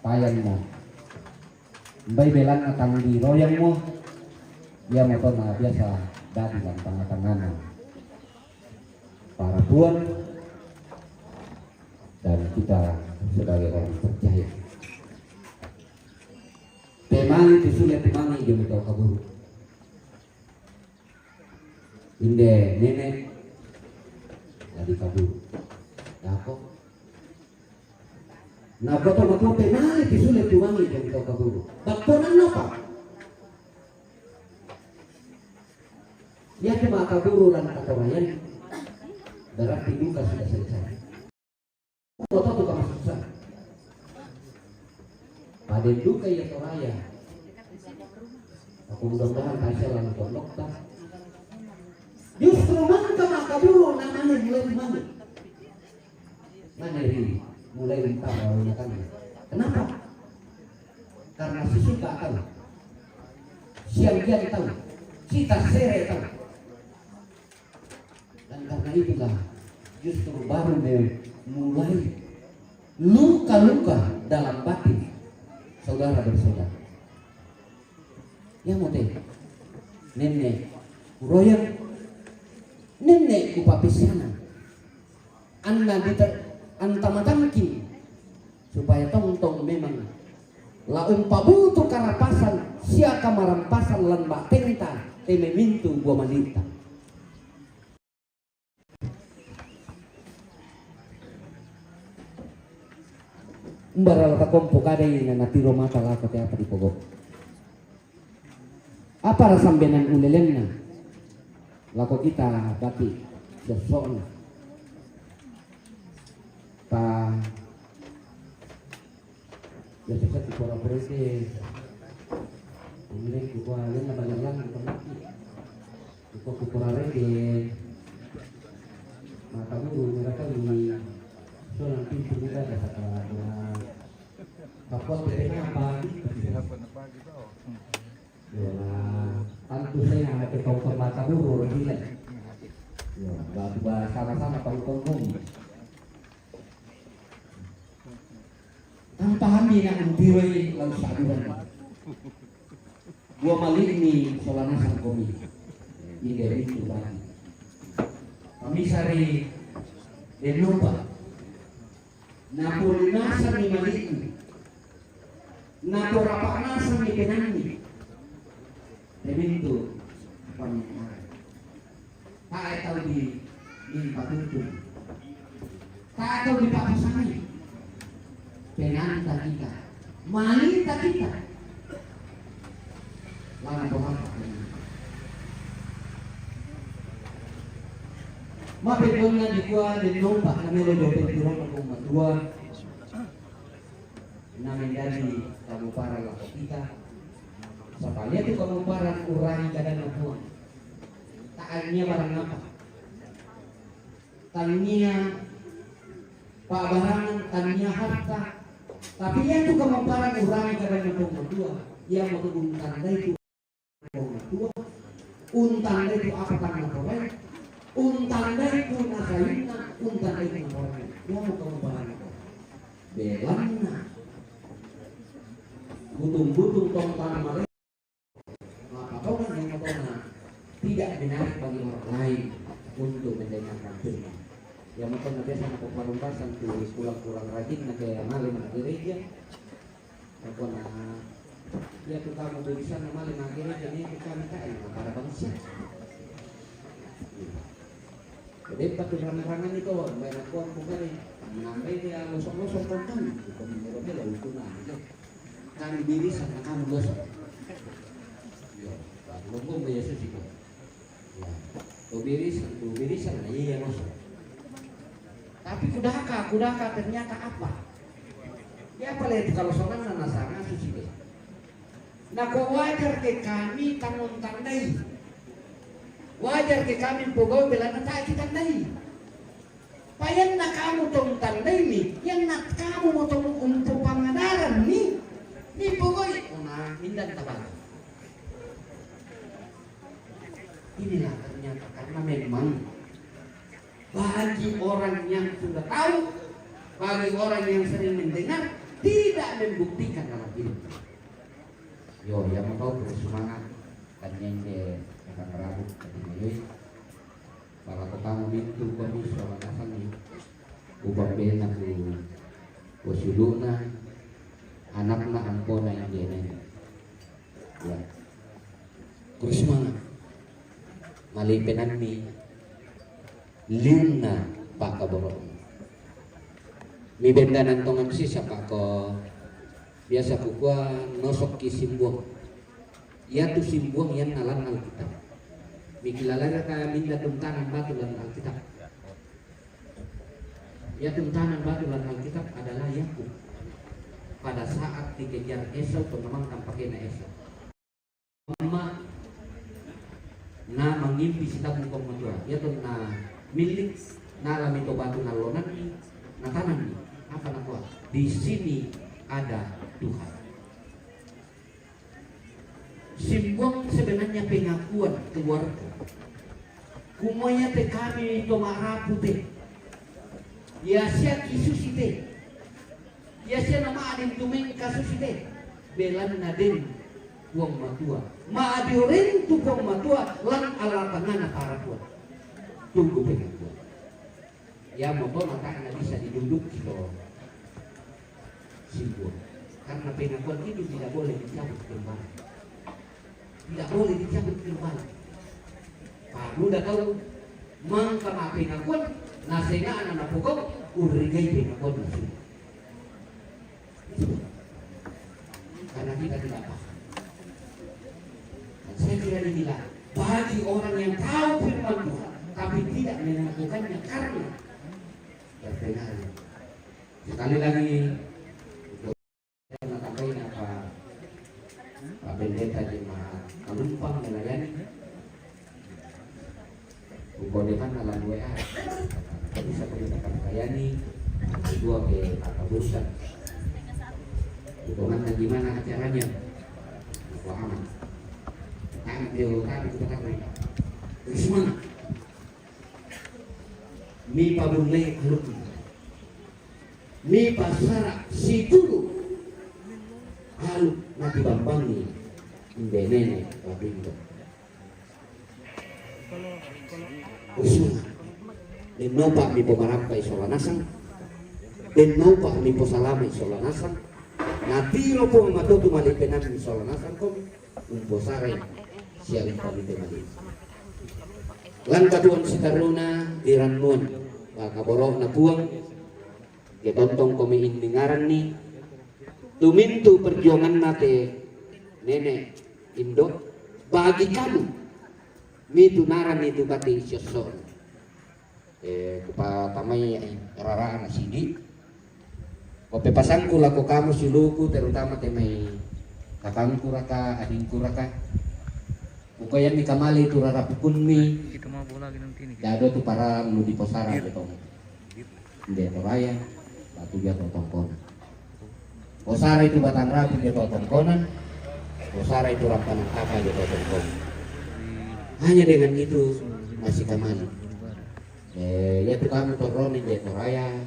payan mo. Mbai belanna tang di royang mo, ia mo tona biasa dadi lan tanga-tangana para puan dan kita sebagai orang percaya. Pemangi tu sule pemangi jo mito kaburu. Inde nene, dadi kaburu. Dako. Na koto matope male ti sule tuangi dan kau kaburu. Bakkonan napa? Ya cuma kaburu dan katorayan. Berarti duka sudah selesai. Kota tu kamu susah. Pada duka ya toraya. Aku mudah-mudahan tak salah untuk dokter. Justru mangka maka dulu namanya mulai dimana? Mana ini mulai minta baru datang. Kenapa? Karena sesuka tahu. Siang dia tahu. Cita sere tahu. Dan karena itulah justru baru mulai luka-luka dalam batin saudara bersaudara. Ya mote, nenne kuroyang, nenne kupapisiana, anna dita, anta matangki, supaya tongtong memang la umpabutu karapasan sia kamarampasan lan batenta te memintu bua malita. Mbara la takompo kadai na natiro mata lako te apa dipogo. Apa rasambenan ulelenna lako kita bati sosokna. Pa Biasa sa kukora berede. Pemilih kukora lena banyak lagi tempat. Kukora kukora rede. Maka dulu mereka ini. So nanti kita ada kata kata. Kapot kita apa? Ya, tantu saya ada ketahuan mata dulu orang gila. Ya, batu bahasa sama tahu kongkong. Tanpa hami na untiwai lau saburan. Dua mali ni solanasan komi. Ide itu bagi. Kami sari denupa. Napo lunasan ni mali. Napo rapa nasan ni penani. Demintu. Pamikar. Tae tau di, dipatuntun. Tae tau dipapasangani. Penanta kita. Malita kita. Lana pemata. Mape konna dikua dan lompa kamelo dope tirong aku matua. Na menjadi kamu para lako kita. Sapalea tu kamu para urangi kadang na Puang. Taannya barang apa? Tania pabarangan, tania harta. Tapi ia tu kamu para urangi kadang na Puang matua. Ia mau kebun tanda itu. Tua, untandai tu apa tang naporai, untandai tu nasaina, untandai tu naporai. Ia mau kamu barang itu. Belanna. Butung-butung tong tanah malai. Maka tong yang tona tidak menarik bagi orang lain untuk mendengarkan firman. Yang mungkin biasa nak perumbasan tu kurang-kurang rajin nak ke malam gereja. Pokona, ia tu kamu tulisan na male mangkiri, jadi tu kami kae na para bangsa. Jadi patu rangan-rangan itu, bae na kuang pukari, menambai dia losong-losong tentang, bukan menurutnya lah itu nah, gitu. Kami diri sama kamu losong. Yo, lumbung dia Yesus itu. Ya. Tubirisan, tubirisan, nah, iya, Mas. Tapi kudaka, kudaka ternyata apa? Ya, apa lagi kalau sorangan na sangat susi deh. Nah, kok wajar ke kami tangun tandai? Wajar ke kami pogau belana tak kita tandai? Payanna kamu tong tandaimi, yanna kamu mo tong umpu pangadaran ni, ni pogoi, ona mindan tabang. Inilah ternyata karena memang Bagi orang yang sudah tahu, bagi orang yang sering mendengar, tidak membuktikan dalam hidup. Yo, yang mau tahu terus semangat dan yang de akan rabu ketika yoi. Para kota mintu kami suara kasang ni. Upah bena ku wasuluna anakna angkona yang dia nene. Ya. Terus semangat. Malipenanmi liunna pakaboro'mu. Mi bendanan tongan sisa pako biasa kukua nosokki simbuang. Iya tu simbuang yang nalan Alkitab. Mikilalera ka minda tuntanan batu lan Alkitab. Iya tuntanan batu lan Alkitab adalah Yakub. Pada saat dikejar Esau, pengemang tampaknya Esau. Mama na mangimpi sitabu kong matua. Iya tu na milik na lami to batu na lonan ni, na tanam ni. Apa na kuat? Di sini ada Tuhan. Simbuang sebenarnya pengakuan keluarga. Kumoya te kami to marapu te. Ya sia kisusi te. Ya sia nama adin tumeng kasusi te. Belan naden Puang Matua. Ma adioren tu Puang Matua lang alatangana para Puang. Tunggu pengakuan. Ya motor matanya bisa diduduk gitu. Simbuang. Karena pengakuan itu tidak boleh dicabut kembali. Tidak boleh dicabut kembali. Pak Muda tahu mangka ma pengakuan, nasengana na pokok urigai pengakuan na sudah. Karena kita tidak paham. Dan saya kira ini bilang, bagi orang yang tahu firman Tuhan tapi tidak melakukannya karena berpengaruh. Sekali lagi, untuk menyampaikan apa Pak Pendeta di Kalumpang melayani. Uko depan alam W A. Bisa perintahkan kayani dua ke kata burusan. Dukungan dan gimana acaranya? Uko aman. Kan dia kan kita kan. Semua. Mi pabunlei aluk. Mi pasara situru aluk na tibambangi. Ndenene wabindo. Usuna. Denopa mi pomarampa isola nasang. Denopa mi posalama isola nasang. Natiro po matotu malipenan isola nasang komi. Umposarai sia umpamite mali. Lan katuan sitaruna dirannuan. Pakaboro'na Puang. Ketontong komi inningaranni. Tumintu perjuanganna te nene indo. Bagi kamu. Mitu naran itu kati siosso'na. Eh, kupatamai rara'na sidi. Ko pepasangku lako kamu siuluku, terutama te mai kakangku raka, adingku raka. Uko yami kamali tu rara pukunmi. Kita mau bola gini nanti nih. Dado tu parang lu di posara gitu. Dia toraya, batu dia tongkona. Posara itu batang rapi dia tongkona. Posara itu rampanan kaka dia tongkona. Hanya dengan itu masih kamali. Eh, ya tu kamu toroni je toraya.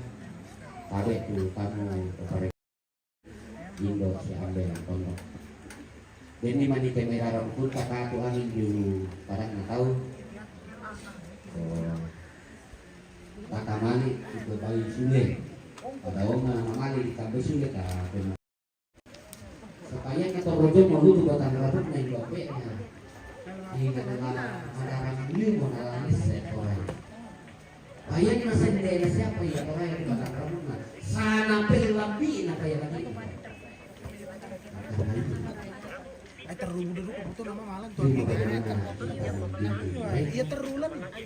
Tabe tu kamu topare indo si ambe lang kondo. Deni mani kemera rambut kaka tu angin di parang na tau. Oh. Kaka mani itu bayi sule. Pada oma mamali di kambe sule ka. Supaya kita rojo mau lucu batang rambut na indo ape na. Ini kata mana mana rambut mau nalangis saya orang. Bayangna sendela siapa ya orang yang batang rambut na. Sana pelabi na kayak lagi. Ay, terlalu dulu ko puto nama malam to. Bagaimana kita mendidik mereka?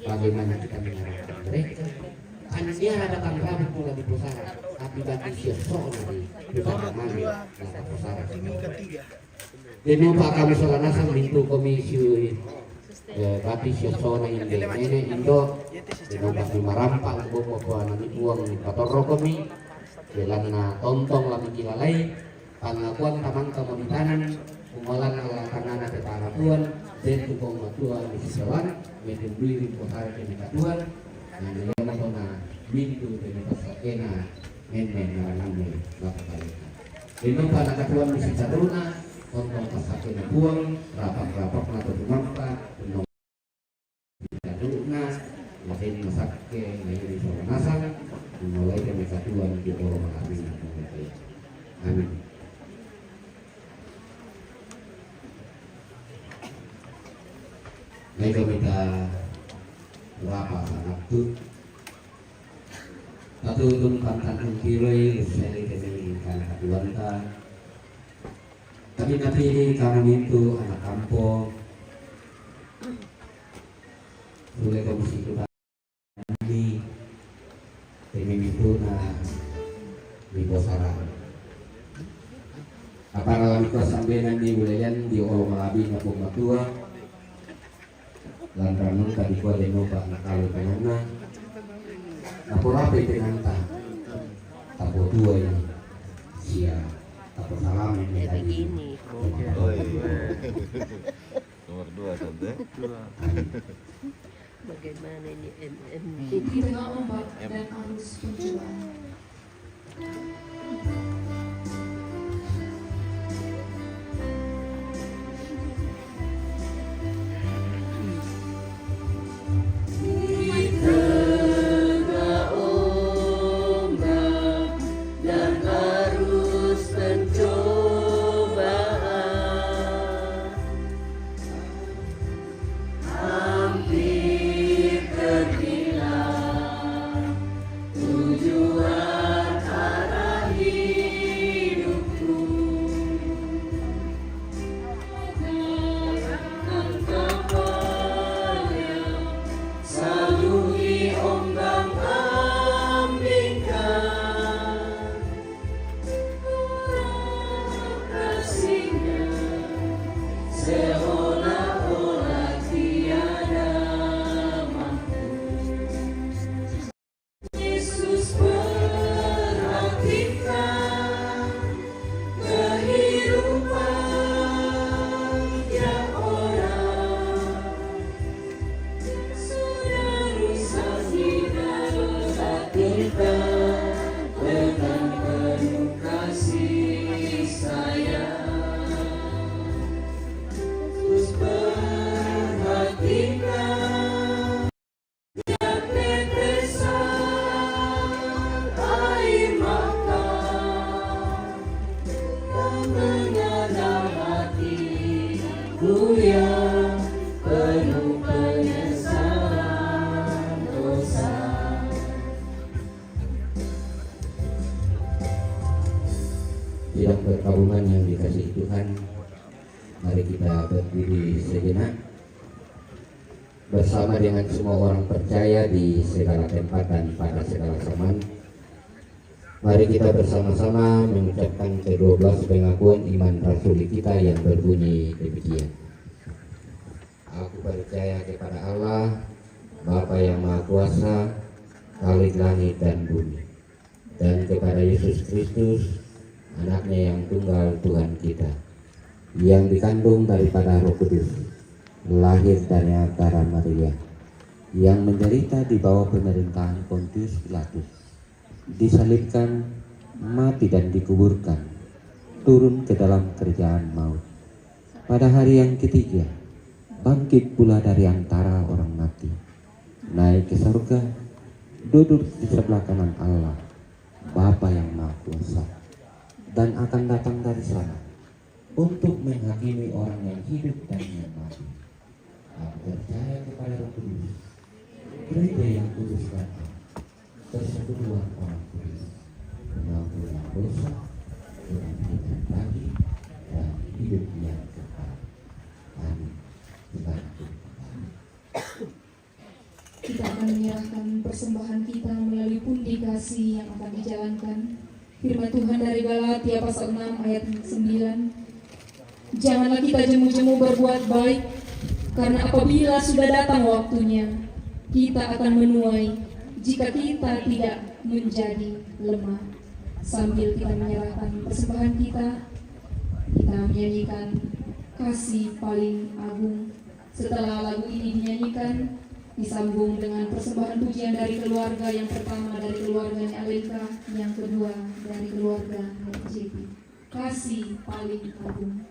Bagaimana kita mengarahkan mereka? Kan dia ada kan rabu pula di pusara, tapi bagi siosok dari pusara mana? Nah, pusara. Denopa kamu sola nasang mintu komi si, eh, bati siosona inde nene indo. Denopa si marampang boko po anani buang patorro komi. Belanna tontong lami kilalai. Pangakuan tamang kamu di tanan. Kumolan ala tanana te parapuan. Den tu kong matua di sisolan. Metundui ring potare kene katuan. Nang iyana tona mintu' dene passakkena menne' narananne makakaleta. Denno pa nakatuoan misi taruna, tontong passakkena Puang, rapak-rapakna to tumampa, denno tadu'na, lahenna sakke, lahenna sola nasang, mulai dari satuan di poro malabina. Amin. Naikami ta rapa sangattu. Tatutun pantang ungkiroi, lessai temeli kana katuanta. Tapi napili kamu mintu anak kampung. Mulai komisi kita ini, ini mintuna di Bosara. Apa kalau kita sampai nanti wilayan di Olo Malabi na pematua. Lantaran nun tadi kuat deno pak nakalo penanna. Apa rapi penanta? Tapo tua ini. Sia. Tapo salam ini tadi. Nomor dua tante. Bagaimana ini M M? Di tengah ombak dan arus perjuangan. Sidang perkabungan yang dikasihi Tuhan, mari kita berdiri sejenak. Bersama dengan semua orang percaya di segala tempat dan pada segala zaman, mari kita bersama-sama mengucapkan kedua belas pengakuan iman rasuli kita yang berbunyi demikian. Aku percaya kepada Allah, Bapa yang Maha Kuasa, Khalik langit dan bumi, dan kepada Yesus Kristus, Anaknya yang tunggal, Tuhan kita, yang dikandung daripada Roh Kudus, lahir dari antara Maria, yang menderita di bawah pemerintahan Pontius Pilatus, disalibkan, mati dan dikuburkan, turun ke dalam kerajaan maut. Pada hari yang ketiga, bangkit pula dari antara orang mati, naik ke surga, duduk di sebelah kanan Allah, Bapa yang Maha Kuasa, dan akan datang dari sana untuk menghakimi orang yang hidup dan yang mati. Aku percaya kepada Roh Kudus, gereja yang kudus dan am, persekutuan orang kudus, pengampunan dosa, kebangkitan bagi, dan hidup yang kekal. Amin. Kita akan menyerahkan persembahan kita melalui pundi kasih yang akan dijalankan. Firman Tuhan dari Galatia pasal enam ayat sembilan. Janganlah kita jemu-jemu berbuat baik, karena apabila sudah datang waktunya, kita akan menuai jika kita tidak menjadi lemah. Sambil kita menyerahkan persembahan kita, kita menyanyikan Kasih Paling Agung. Setelah lagu ini dinyanyikan, Disambung dengan persembahan pujian dari keluarga, yang pertama dari keluarga Nek Alengka, yang kedua dari keluarga Nek J P. Kasih paling agung.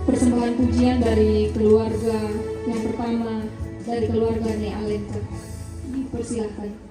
Persembahan pujian dari keluarga yang pertama, dari keluarga Nek Alengka. Dipersilakan.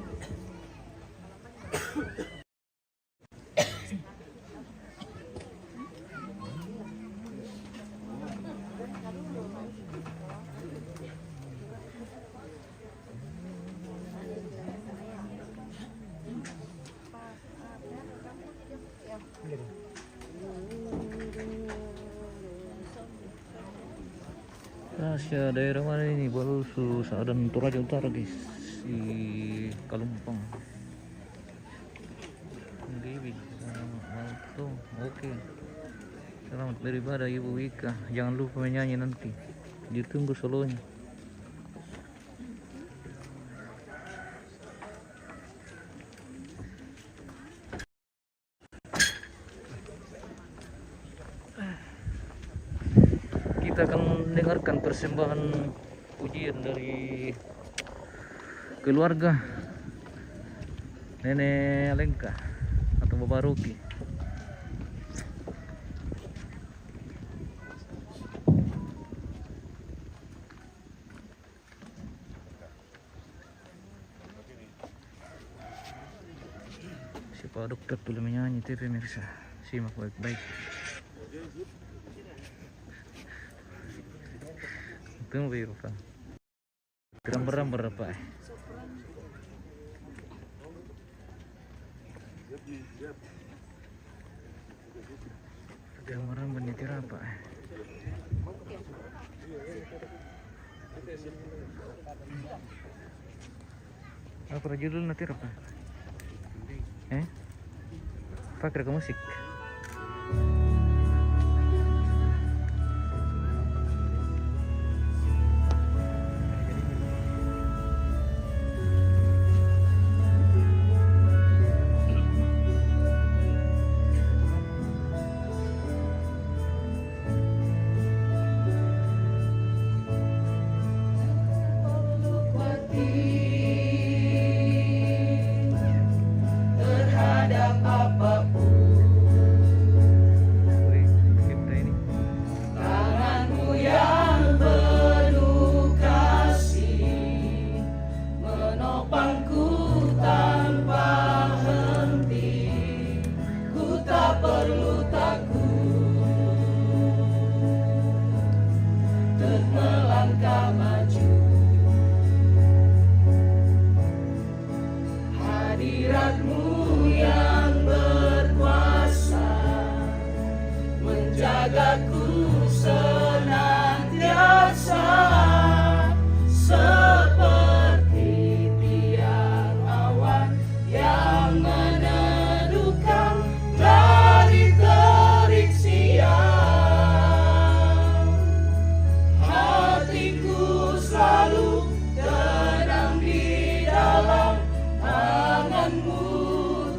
Rahasia daerah mana ini? Baru su Sadan Toraja Utara, guys. Di Kalumpang. Oke. Selamat beribadah, Ibu Wika. Jangan lupa menyanyi nanti. Ditunggu solonya. Kita akan dengarkan persembahan pujian dari keluarga Nenek Alengka atau Bapak Rocky. Siapa dokter tuh menyanyi, tapi pemirsa, simak baik-baik. Tunggu, Pak. Rambar-rambar apa? Gambaran meniti apa? Apa judul nanti apa? Eh? Pakai ke musik. Terhadap apapun. Wih, kita ini. Tanganmu yang penuh kasih menopangku tanpa henti. Ku tak perlu takut untuk melangkah maju. Hadiratmu yang berkuasa menjagaku senantiasa, seperti tiang awan yang meneduhkan dari terik siang. Hatiku selalu tenang di dalam tanganmu,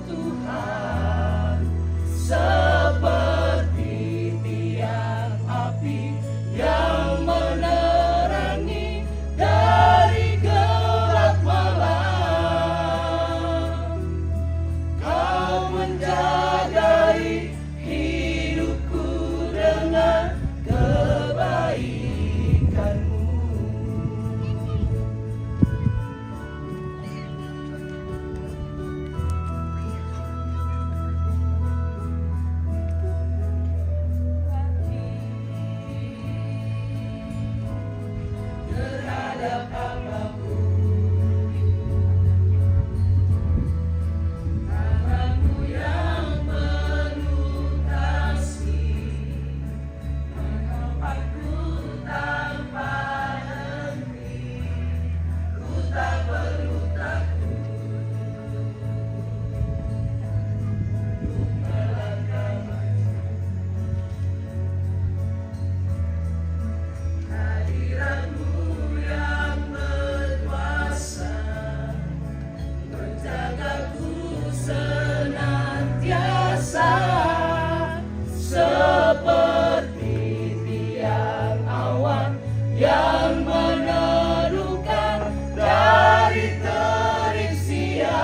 Tuhan, seperti tiang api yang menerangi dari gelap malam. Kau menjagai hidupku dengan kebaikanmu. Terhadap apapun, tanganmu yang penuh kasih. Menopangku tanpa henti, ku tak perlu takut untuk melangkah maju. Hadiratmu yang berkuasa menjagaku senantiasa, seperti tiang awan yang meneduhkan dari terik siang.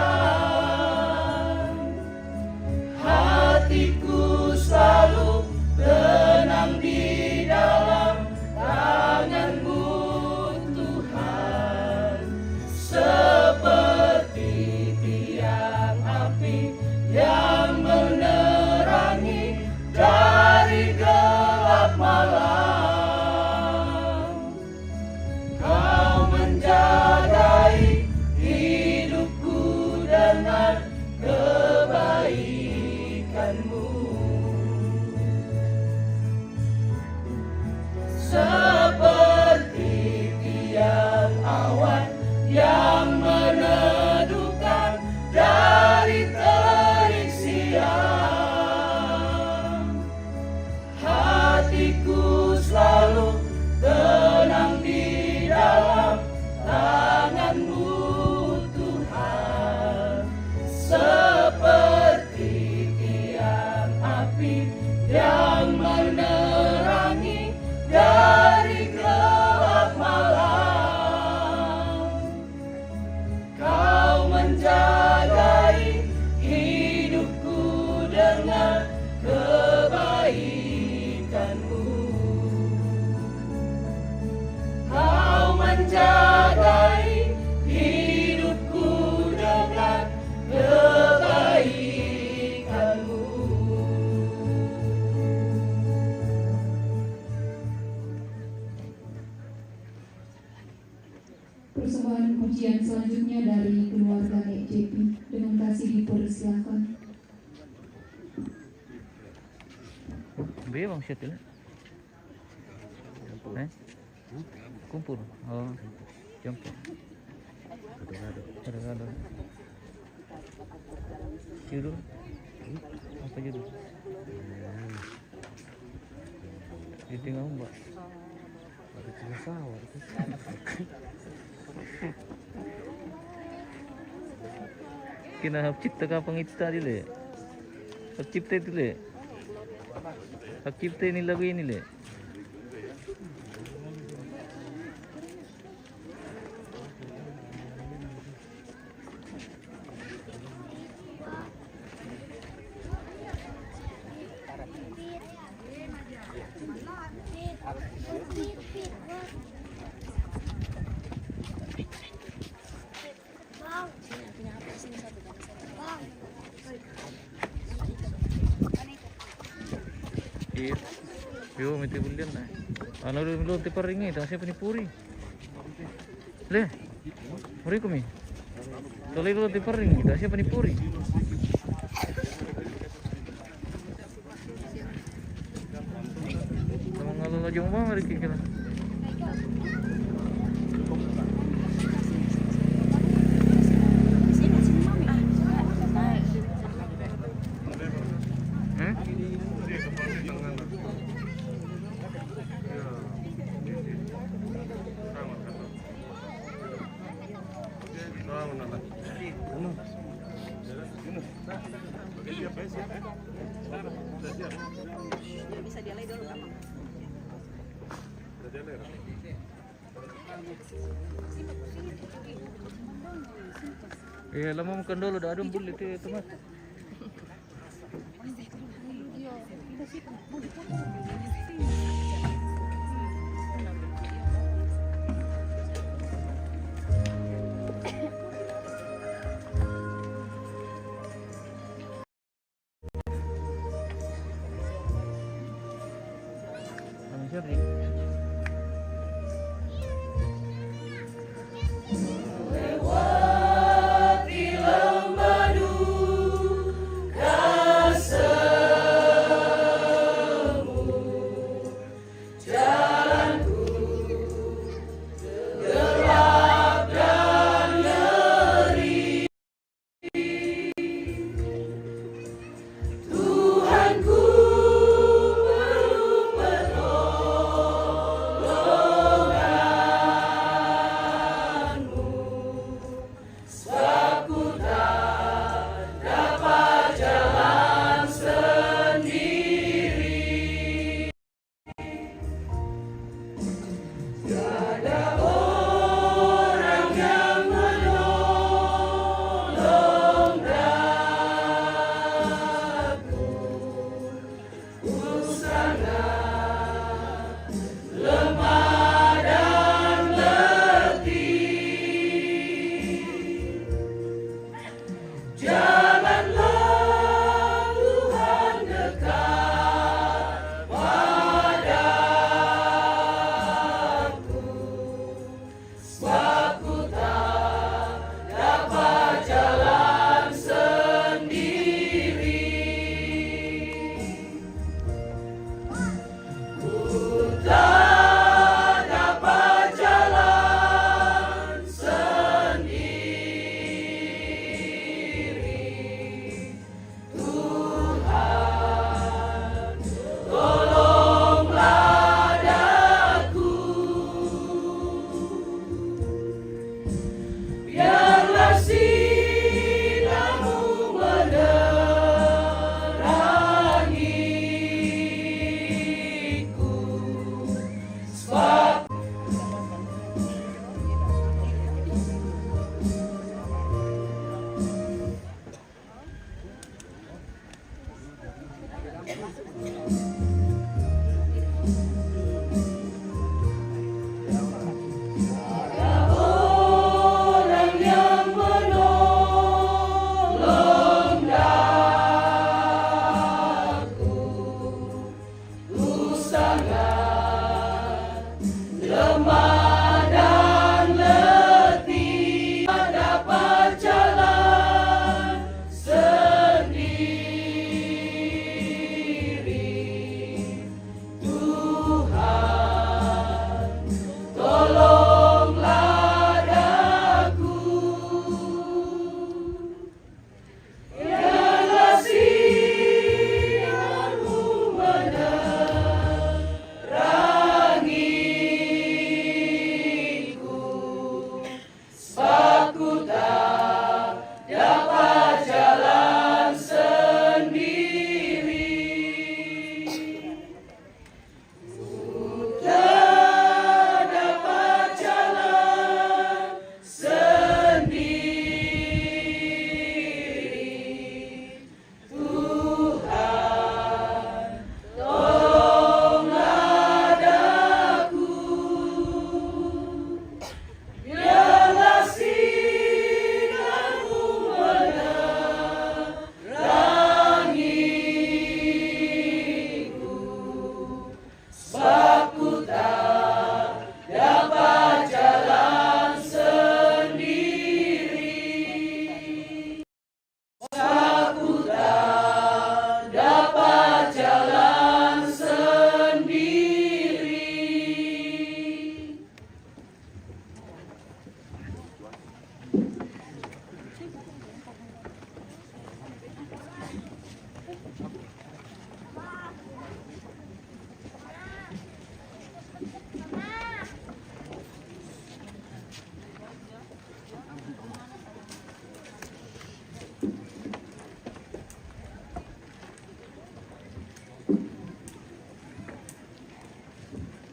Hatiku selalu tenang di dalam tanganmu, Tuhan, seperti tiang api yang menerangi dari gelap malam. Kau menjagai hidupku dengan kebaikanmu. Seperti tiang awan yang meneduhkan dari terik siang. Hatiku selalu tenang di dalam tanganmu, Tuhan, seperti tiang api yang menerangi dari gelap malam. Kau menjagai hidupku dengan kebaikanmu. Kau menjagai hidupku dengan kebaikanmu. Persembahan pujian selanjutnya dari keluarga Nek J P. Dengan kasih dipersilakan. Bebang siya tila. Eh? Kumpul. Oh, campur. Gado-gado. Judul? Apa judul? Di tengah ombak. Ada tengah sawah. Kina hap cipta ka pangita dili. Hap cipta dili. Hap cipta ini lagu ini le. Iyo. Iyo, mete bulian na. Anu dulu, dulu tiparingi, tang siapa ni puri? Le. Mari kumi. Kalau itu tiparingi, tang siapa ni puri? Mangalo lajong ba mari kikira. Hmm? Eh, lama makan dulu, dah ada bulu tu, teman.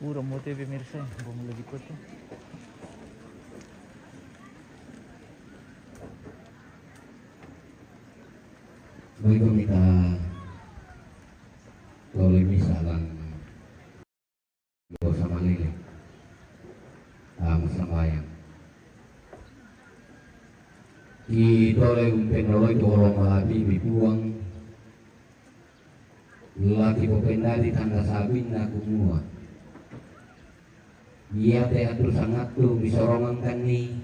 Pura mo te pemirsa, bang lagi foto. Baik, kita tolong misalan dosa malili. Ah, masambayang. Kitole umpennoloi tu olo malabi mi Puang. Laki popendadi tanda sabinna kumua. Iate atu sangattu misorongangkanni.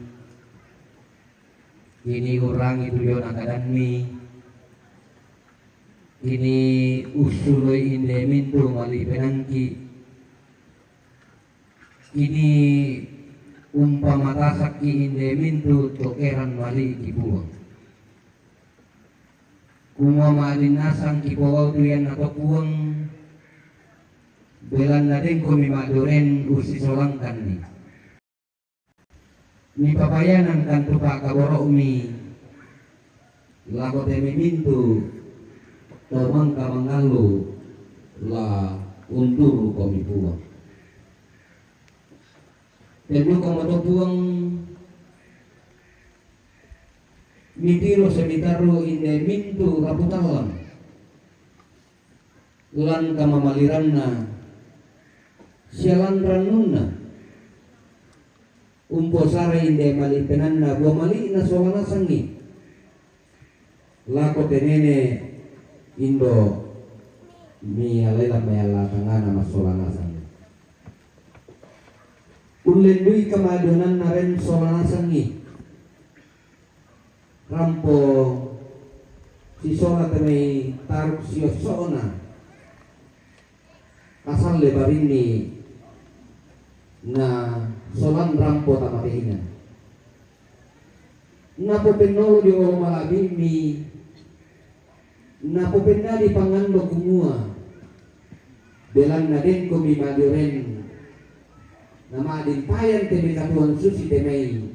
Kini urangi tu diona kadanni. Kini ussuloi inde mintu mali penangki. Kini umpamatasakki inde mintu tokeran mali ki Puang. Kumua ma'din nasang kipogau tu ianna to Puang, belanna dengkomi ma'dioren ussisolangkanni. Mipapayanangkan tu pa'kaboro'mi lako te memintu to mangka mangallu la unturukomi Puang. Tendukomo to Puang mitiro semitarru inde mintu raputallang. Lan kamamaliranna sia lan rannunna. Umposarai inde mali penanna bua mali'na sola nasangi. Lako tenene indo mialai lammayalla tangana massola nasangi. Ullendui kama'dionanna ren sola nasangi. Rampo sisola te mai taruk siosso'na. Asalle barinni na solan rampo tamateina. Napopennolo dio olo malabimmi. Napopennadi pangando kumua, belanna dengkomi ma'dioren, nama'din payan te mai katuoan susi te mai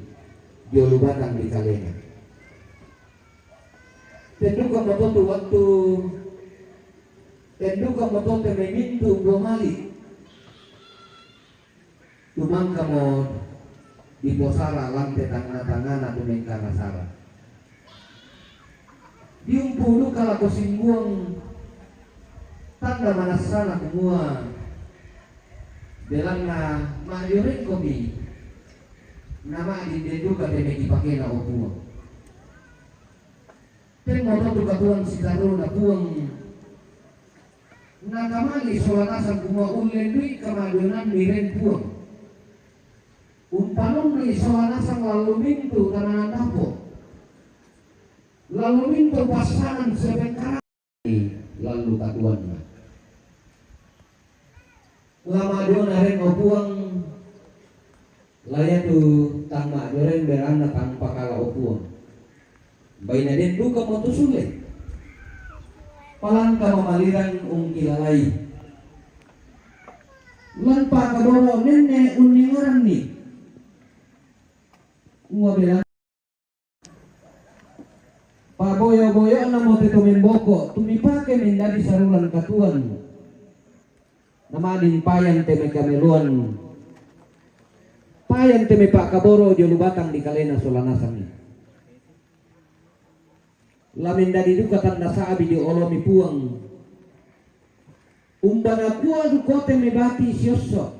dio lu batang ri kalena. Tenduka moto tu wattu, tenduka moto te mai mintu bua mali. Tumangkamo diposara lan te tangnga-tangngana tu mengkana sara. Diumpu duka lako simbuang tanda manassana kumua, belanna ma'diorengkomi, nama'din den duka te mai kipakena, o Puang. Temmoto tu katuoan sitarruna Puang. Nakamali sola nasang kumua ullendui kama'dionammi ren Puang. Umpanonnoi sola nasang lallu mintu tananan dapo. Lallu mintu passangan sia pengkarang lallu katuoanna. La ma'diona ren, o Puang, la iatu tang ma'dioren belanna tang pakala, o Puang. Baine den duka moto sulle. Palangka mamaliran ungkilalai. Lan pa'kaboro nenne unningaranni. Ua belanna Pa'boyo-boyona mo te to memboko, tu mipake mendadi sarulan katuoan. Nama'din payan te mai kameloan, payan te mai pa'kaboro dio lu batang ri kalena sola nasangi. La mendadi duka tanda sa'bi dio olomi Puang. Umba nakua dukote mai bati siosso.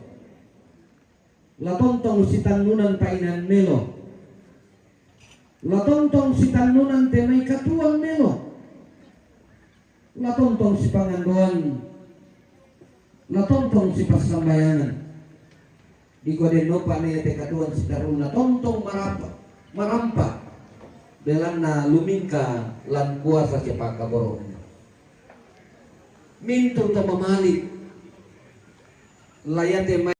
La tontong sitannunan painan melo. La tontong sitannunan te mai katuoan melo. La tontong sipangandoan. La tontong sipassambayangan. Dikua den nopa ne te katuoan sitarruna tontong marampa, marampa. Belanna lumingka lan kuasa sia pa'kaboro. Mintu to mamali. La iate mai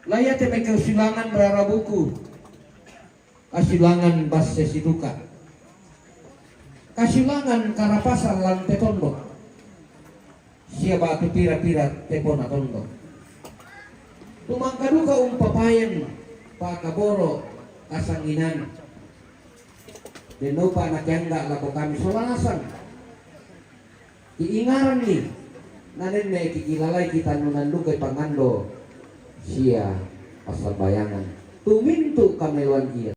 La iate mai kasilangan rara buku, kasilangan basse situka, kasilangan karapasan lan te tondok, sia batu pira-pira tepona tondok. Tumangka duka umpapayan pa'kaboro kasanginan. Den nopa nakiangga lako kami sola nasang. Iingaranni, Na nenne kikilalai kita nunandukai pangando sia passambayangan tu mintu kameloan ia.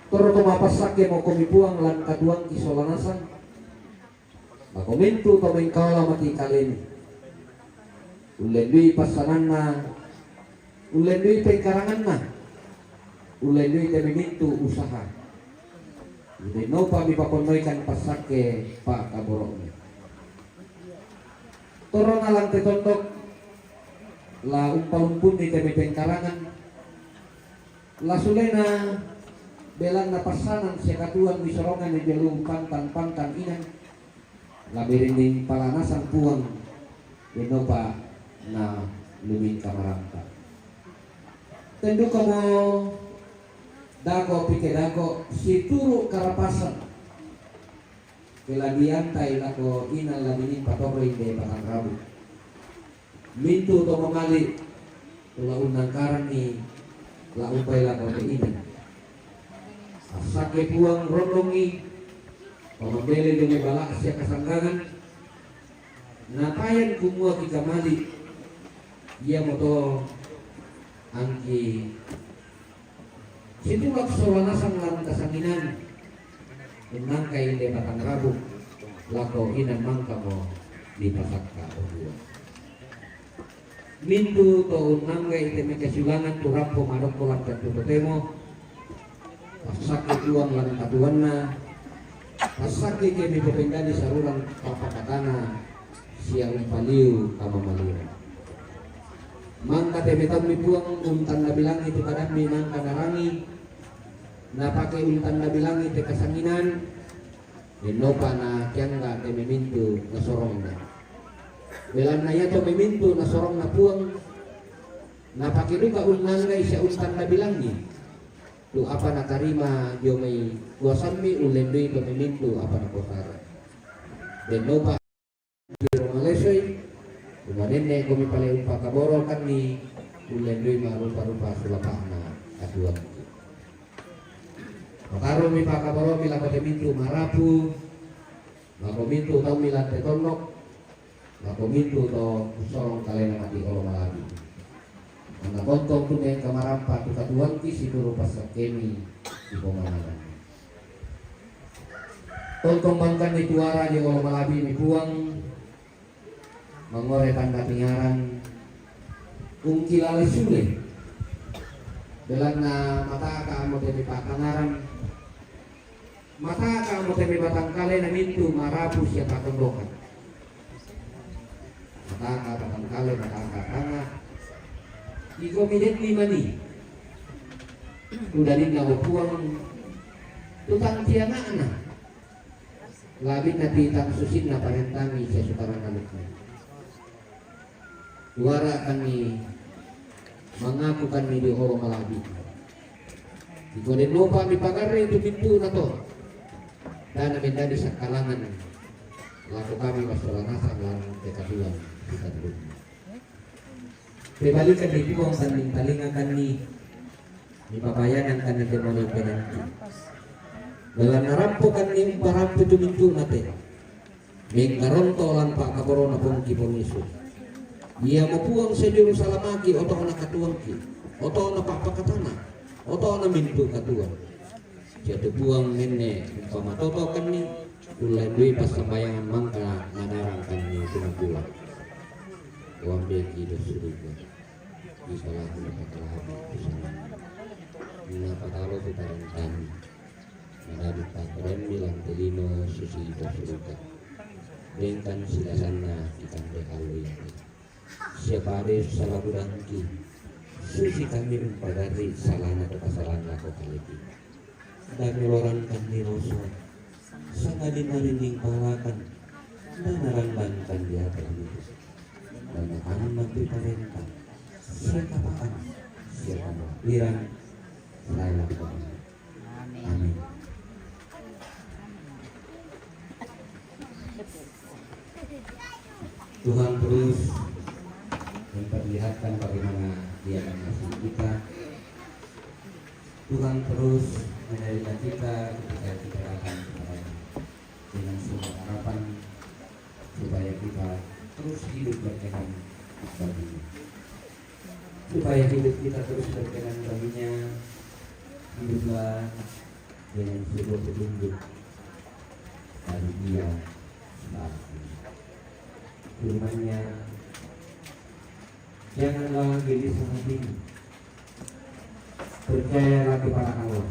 Torro to mapassakke mo komi Puang lan katuoangki sola nasang, mako mintu to mengkaola mati kalemi. Ullendui passananna, ullendui pengkaranganna, ullendui te memintu usaha. Dennopa mipaponnoikan passakke pa'kaboro'mi. Torrona lan te tondok, la umpalumpunni te mepengkarangan, la sulena belanna passanan sia katuoan misorongan ri jalung pantang-pantang inang, la berinding pala nasang Puang, dennopa na lumingka marampa. Tendukamo dako pike dako situru karapasan. Ke la diantai lako inang la dilimpa torro inde patanrabu. Mintu to mamali, tu la unnangkaranni la umpai lako te inang. Assakke Puang rondongi, pamambele dio mai bala sia kasanggangan, napayan kumua kikamali, iamoto angki Situlak sola nasang lan kasanginan, unnangkai inde patanrabu, lako inang mangkamo dipasakka o Puang. Mintu to unnangkai te mekasiulangan tu rampo madokko lan pentu totemo, passakke Puang lan katuoanna, passakke ke mipopendadi saluran pappakatana, sia umpaliu kamamaliuna. Mangka te metammi Puang untannabilangi tu kadammi mangka narangi, napake untannabilangi te kasanginan, dennopa nakiangga te memintu nasorongna. Belanna iato memintu nasorongna Puang, napake duka unnanggai sia untannabilangi, tu apa natarima dio mai kuasammi ullendui to memintu apa napotara. Dennopa Tiro malesoi, umanenne komi pale umpakaborokanni, ullendui marupa-rupa sulapa'na katuoangki. Mataromi pakaboromi lako te mintu marapu, lako mintu taummi lan te tondok, lako mintu to ussorong kalena mati olo malabi. Anna tontong tu mengka marampa tu katuoangki situru passakkemi sipomananganna. Tontong bangkanni tuara dio olo malabimi Puang, mangngore tanda pingaran, ungkilala sule. Belanna mataka mo te mepakkangaran, mataka mo te mebatangkalena mintu marapu sia patondokan. Mataka patangkale, mataka tanga. Ikomi denni mani. Udaninna o Puang, tu tang tianga'na. Labinna pitang susinna parentami sia sukaranna lukmi. Tuarakanni, mangakukanni dio olo malabi. Iko dennopa mipagarre tu mintu'na to. Dana mendadi sakkalangan lako kami massola nasang lan te katuoan kita dulu. Pebalikanni Puang, tanding talingakanni, mipabayanangkanni te manu penanti. Belanna rampokanni umparampu tu mintu'na te. Mengkaronto lan pa'kaborona Puangki Puang Yesu. Iamo Puang sia juru salamaki, oto'na katuoangki, oto'na pa'pakatana, oto'na mintu katuoan. Sia tu Puang menne umpamatotokanni, ullendui passambayangan mangka nadarangkanni tu napulang. Wambeki dosa duka. Di salaku napakalabi tu sanganna. Napatalo tu parentami. Nadadi pakkadanni lan te lino susi to suruga. Dengkan silasanna di kande allo iate. Sia pade salaku dangki, susi kami umpagarri salana to kasalanna ko kaleki. Dami lorangkanni roso, sangadinna rinding palakan, dana randangkan di ate itu. Dana tangan mampi parenta, sia kapaan, sia kamapiran, salana ko. Amin. Tuhan terus memperlihatkan bagaimana Dia mengasihi kita. Tuhan terus menerima kita ketika kita datang kepada-Nya dengan semua harapan kita terus hidup berkenan baginya. Supaya hidup kita terus berkenan baginya, hiduplah dengan sebuah petunjuk dari Dia saat ini. Firman-Nya, "Janganlah gelisah hatimu. Percayalah kepada Allah.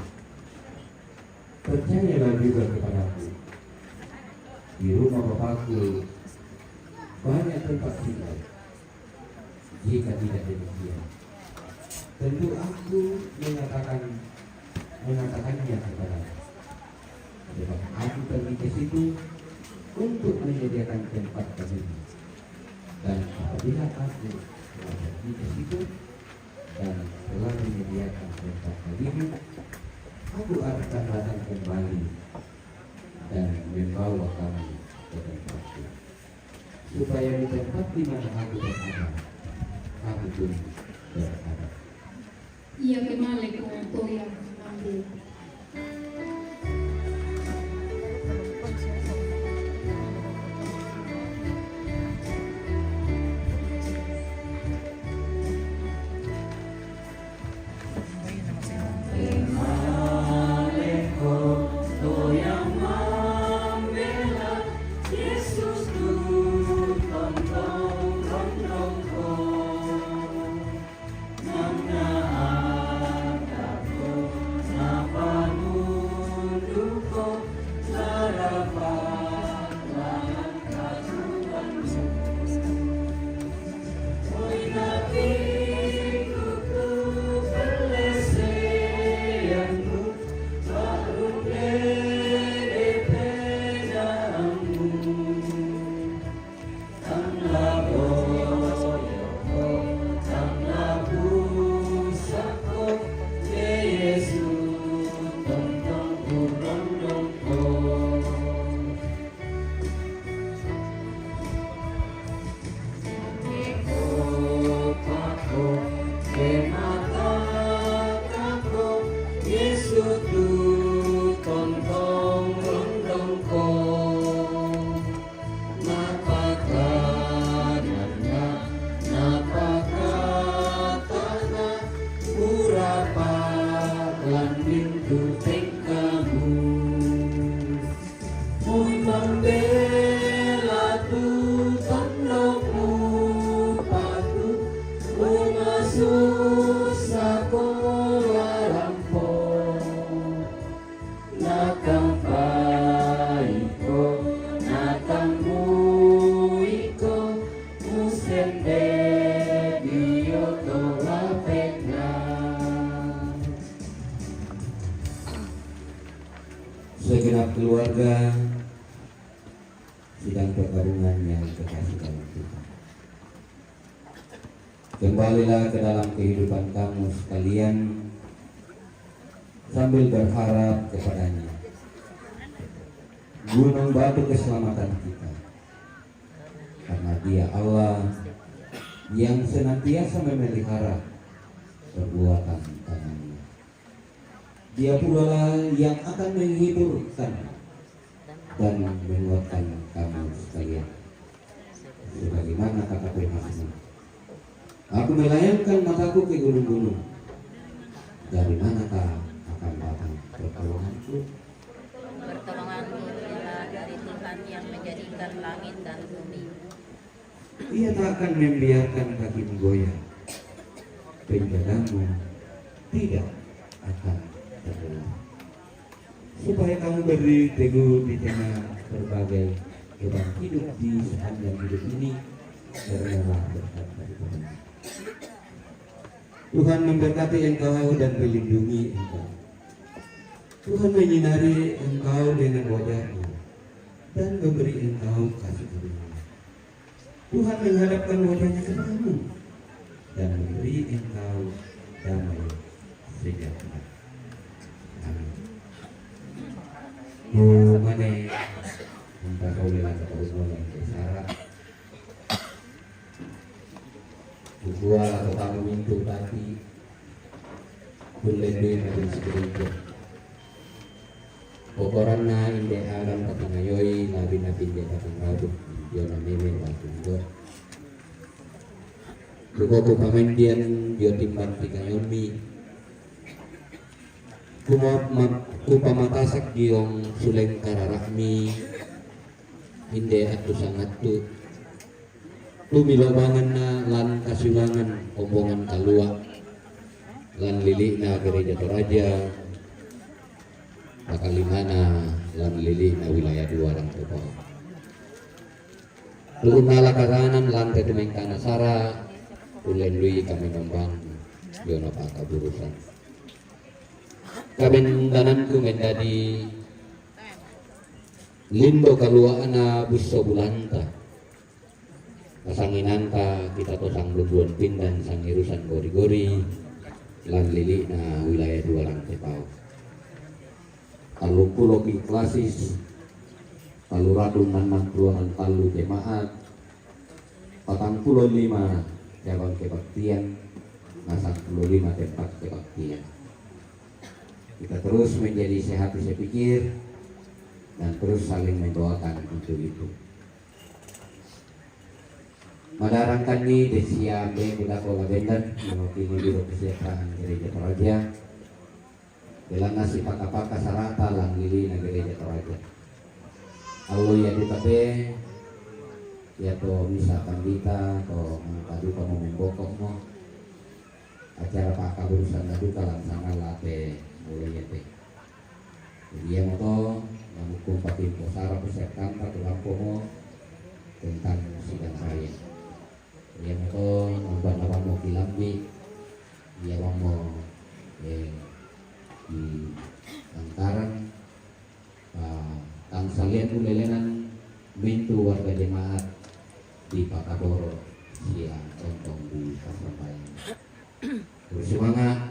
Percayalah juga kepadaku. Di rumah Bapakku banyak tempat tinggal. Jika tidak demikian, tentu Aku mengatakan mengatakannya kepadamu. Sebab Aku pergi ke situ untuk menyediakan tempat bagimu. Dan apabila Aku telah pergi ke situ dan telah menyediakan tempat bagimu, Aku akan datang kembali dan membawa kamu ke tempatku, supaya di tempat di mana Aku berada, kamu pun berada." Ia kemale ko toya mande. Segenap keluarga sidang perkabungan yang kekasih dalam Tuhan, kembalilah ke dalam kehidupan kamu sekalian sambil berharap kepada-Nya, gunung batu keselamatan kita, karena Dia Allah yang senantiasa memelihara perbuatan tangan-Nya. Dia pulalah yang akan menghiburkan dan menguatkan kamu sekalian. Sebagaimana kata Tuhan, "Aku melayangkan mataku ke gunung-gunung. Dari manakah akan datang pertolonganku?" Pertolonganku ialah dari Tuhan yang menjadikan langit dan bumi. Ia tak akan membiarkan kakimu goyah. Penjagamu tidak akan terlelap. Supaya kamu berdiri teguh di tengah berbagai beban hidup di sepanjang hidup ini, karena berkat dari Tuhan. Tuhan memberkati engkau dan melindungi engkau. Tuhan menyinari engkau dengan wajah-Nya dan memberi engkau kasih karunia. Tuhan menghadapkan wajah-Nya kepadamu dan memberi engkau damai sejahtera. Amin. Bu Mane, minta kau bilang ke Pak Umar yang ke Sarah. Bukuan atau kamu mintu tadi, pun lebih dari segelintir. Pokoranna inde agan patangayoi, labi na pinde patangabu, dio na meme batu ndo. Ruko ku pamendian dio timban tigayomi. Kuma-, ma-, ku pamatasak diong suleng kararakmi, inde atu sangattu. Tumilobanganna lan kasiulangan kombongan kalua, lan lili'na Gereja Toraja, pakalimana lan lili'na wilayah dua Rantepao. Tu'unna lakaranan lan tetumengkana sara, ulendui kami nombang yona pakaburusan. Kabendananku mendadi lindo kalua'na busso bulanta. Kasanginanta kita to sanglumbuan pindan sangirusan gori-gori, lan lili'na wilayah dua Rantepao. Tallumpulo ki klasis, tallu ratus nannang pulo tallu jemaat, patang pulo lima cabang kebaktian, na sangpulo lima tempat kebaktian. Kita terus menjadi sehati sepikir dan terus saling mendoakan untuk itu. Madarangkanni desi ambe buda kola bendan, mewakili biro kesejahteraan Gereja Toraja. Belanna sipaka-paka sarata lan lili'na Gereja Toraja. Allo iya duka te, iya to misa pandita to mangka duka mo membokokmo. Acara pakaburusanna duka lan sangalla te mulai iya te. Jadi iya moto, namukkung patimpo sara persiapkanta tu lampomo tentang sidang raya. Iya moto, nampa nawammo kilambi, iya wammo, eh, di Langkarang, ah, tang salian ulelenan mintu warga jemaat di Pakaboro sia tontong di Pasrambayan. Terus semangat,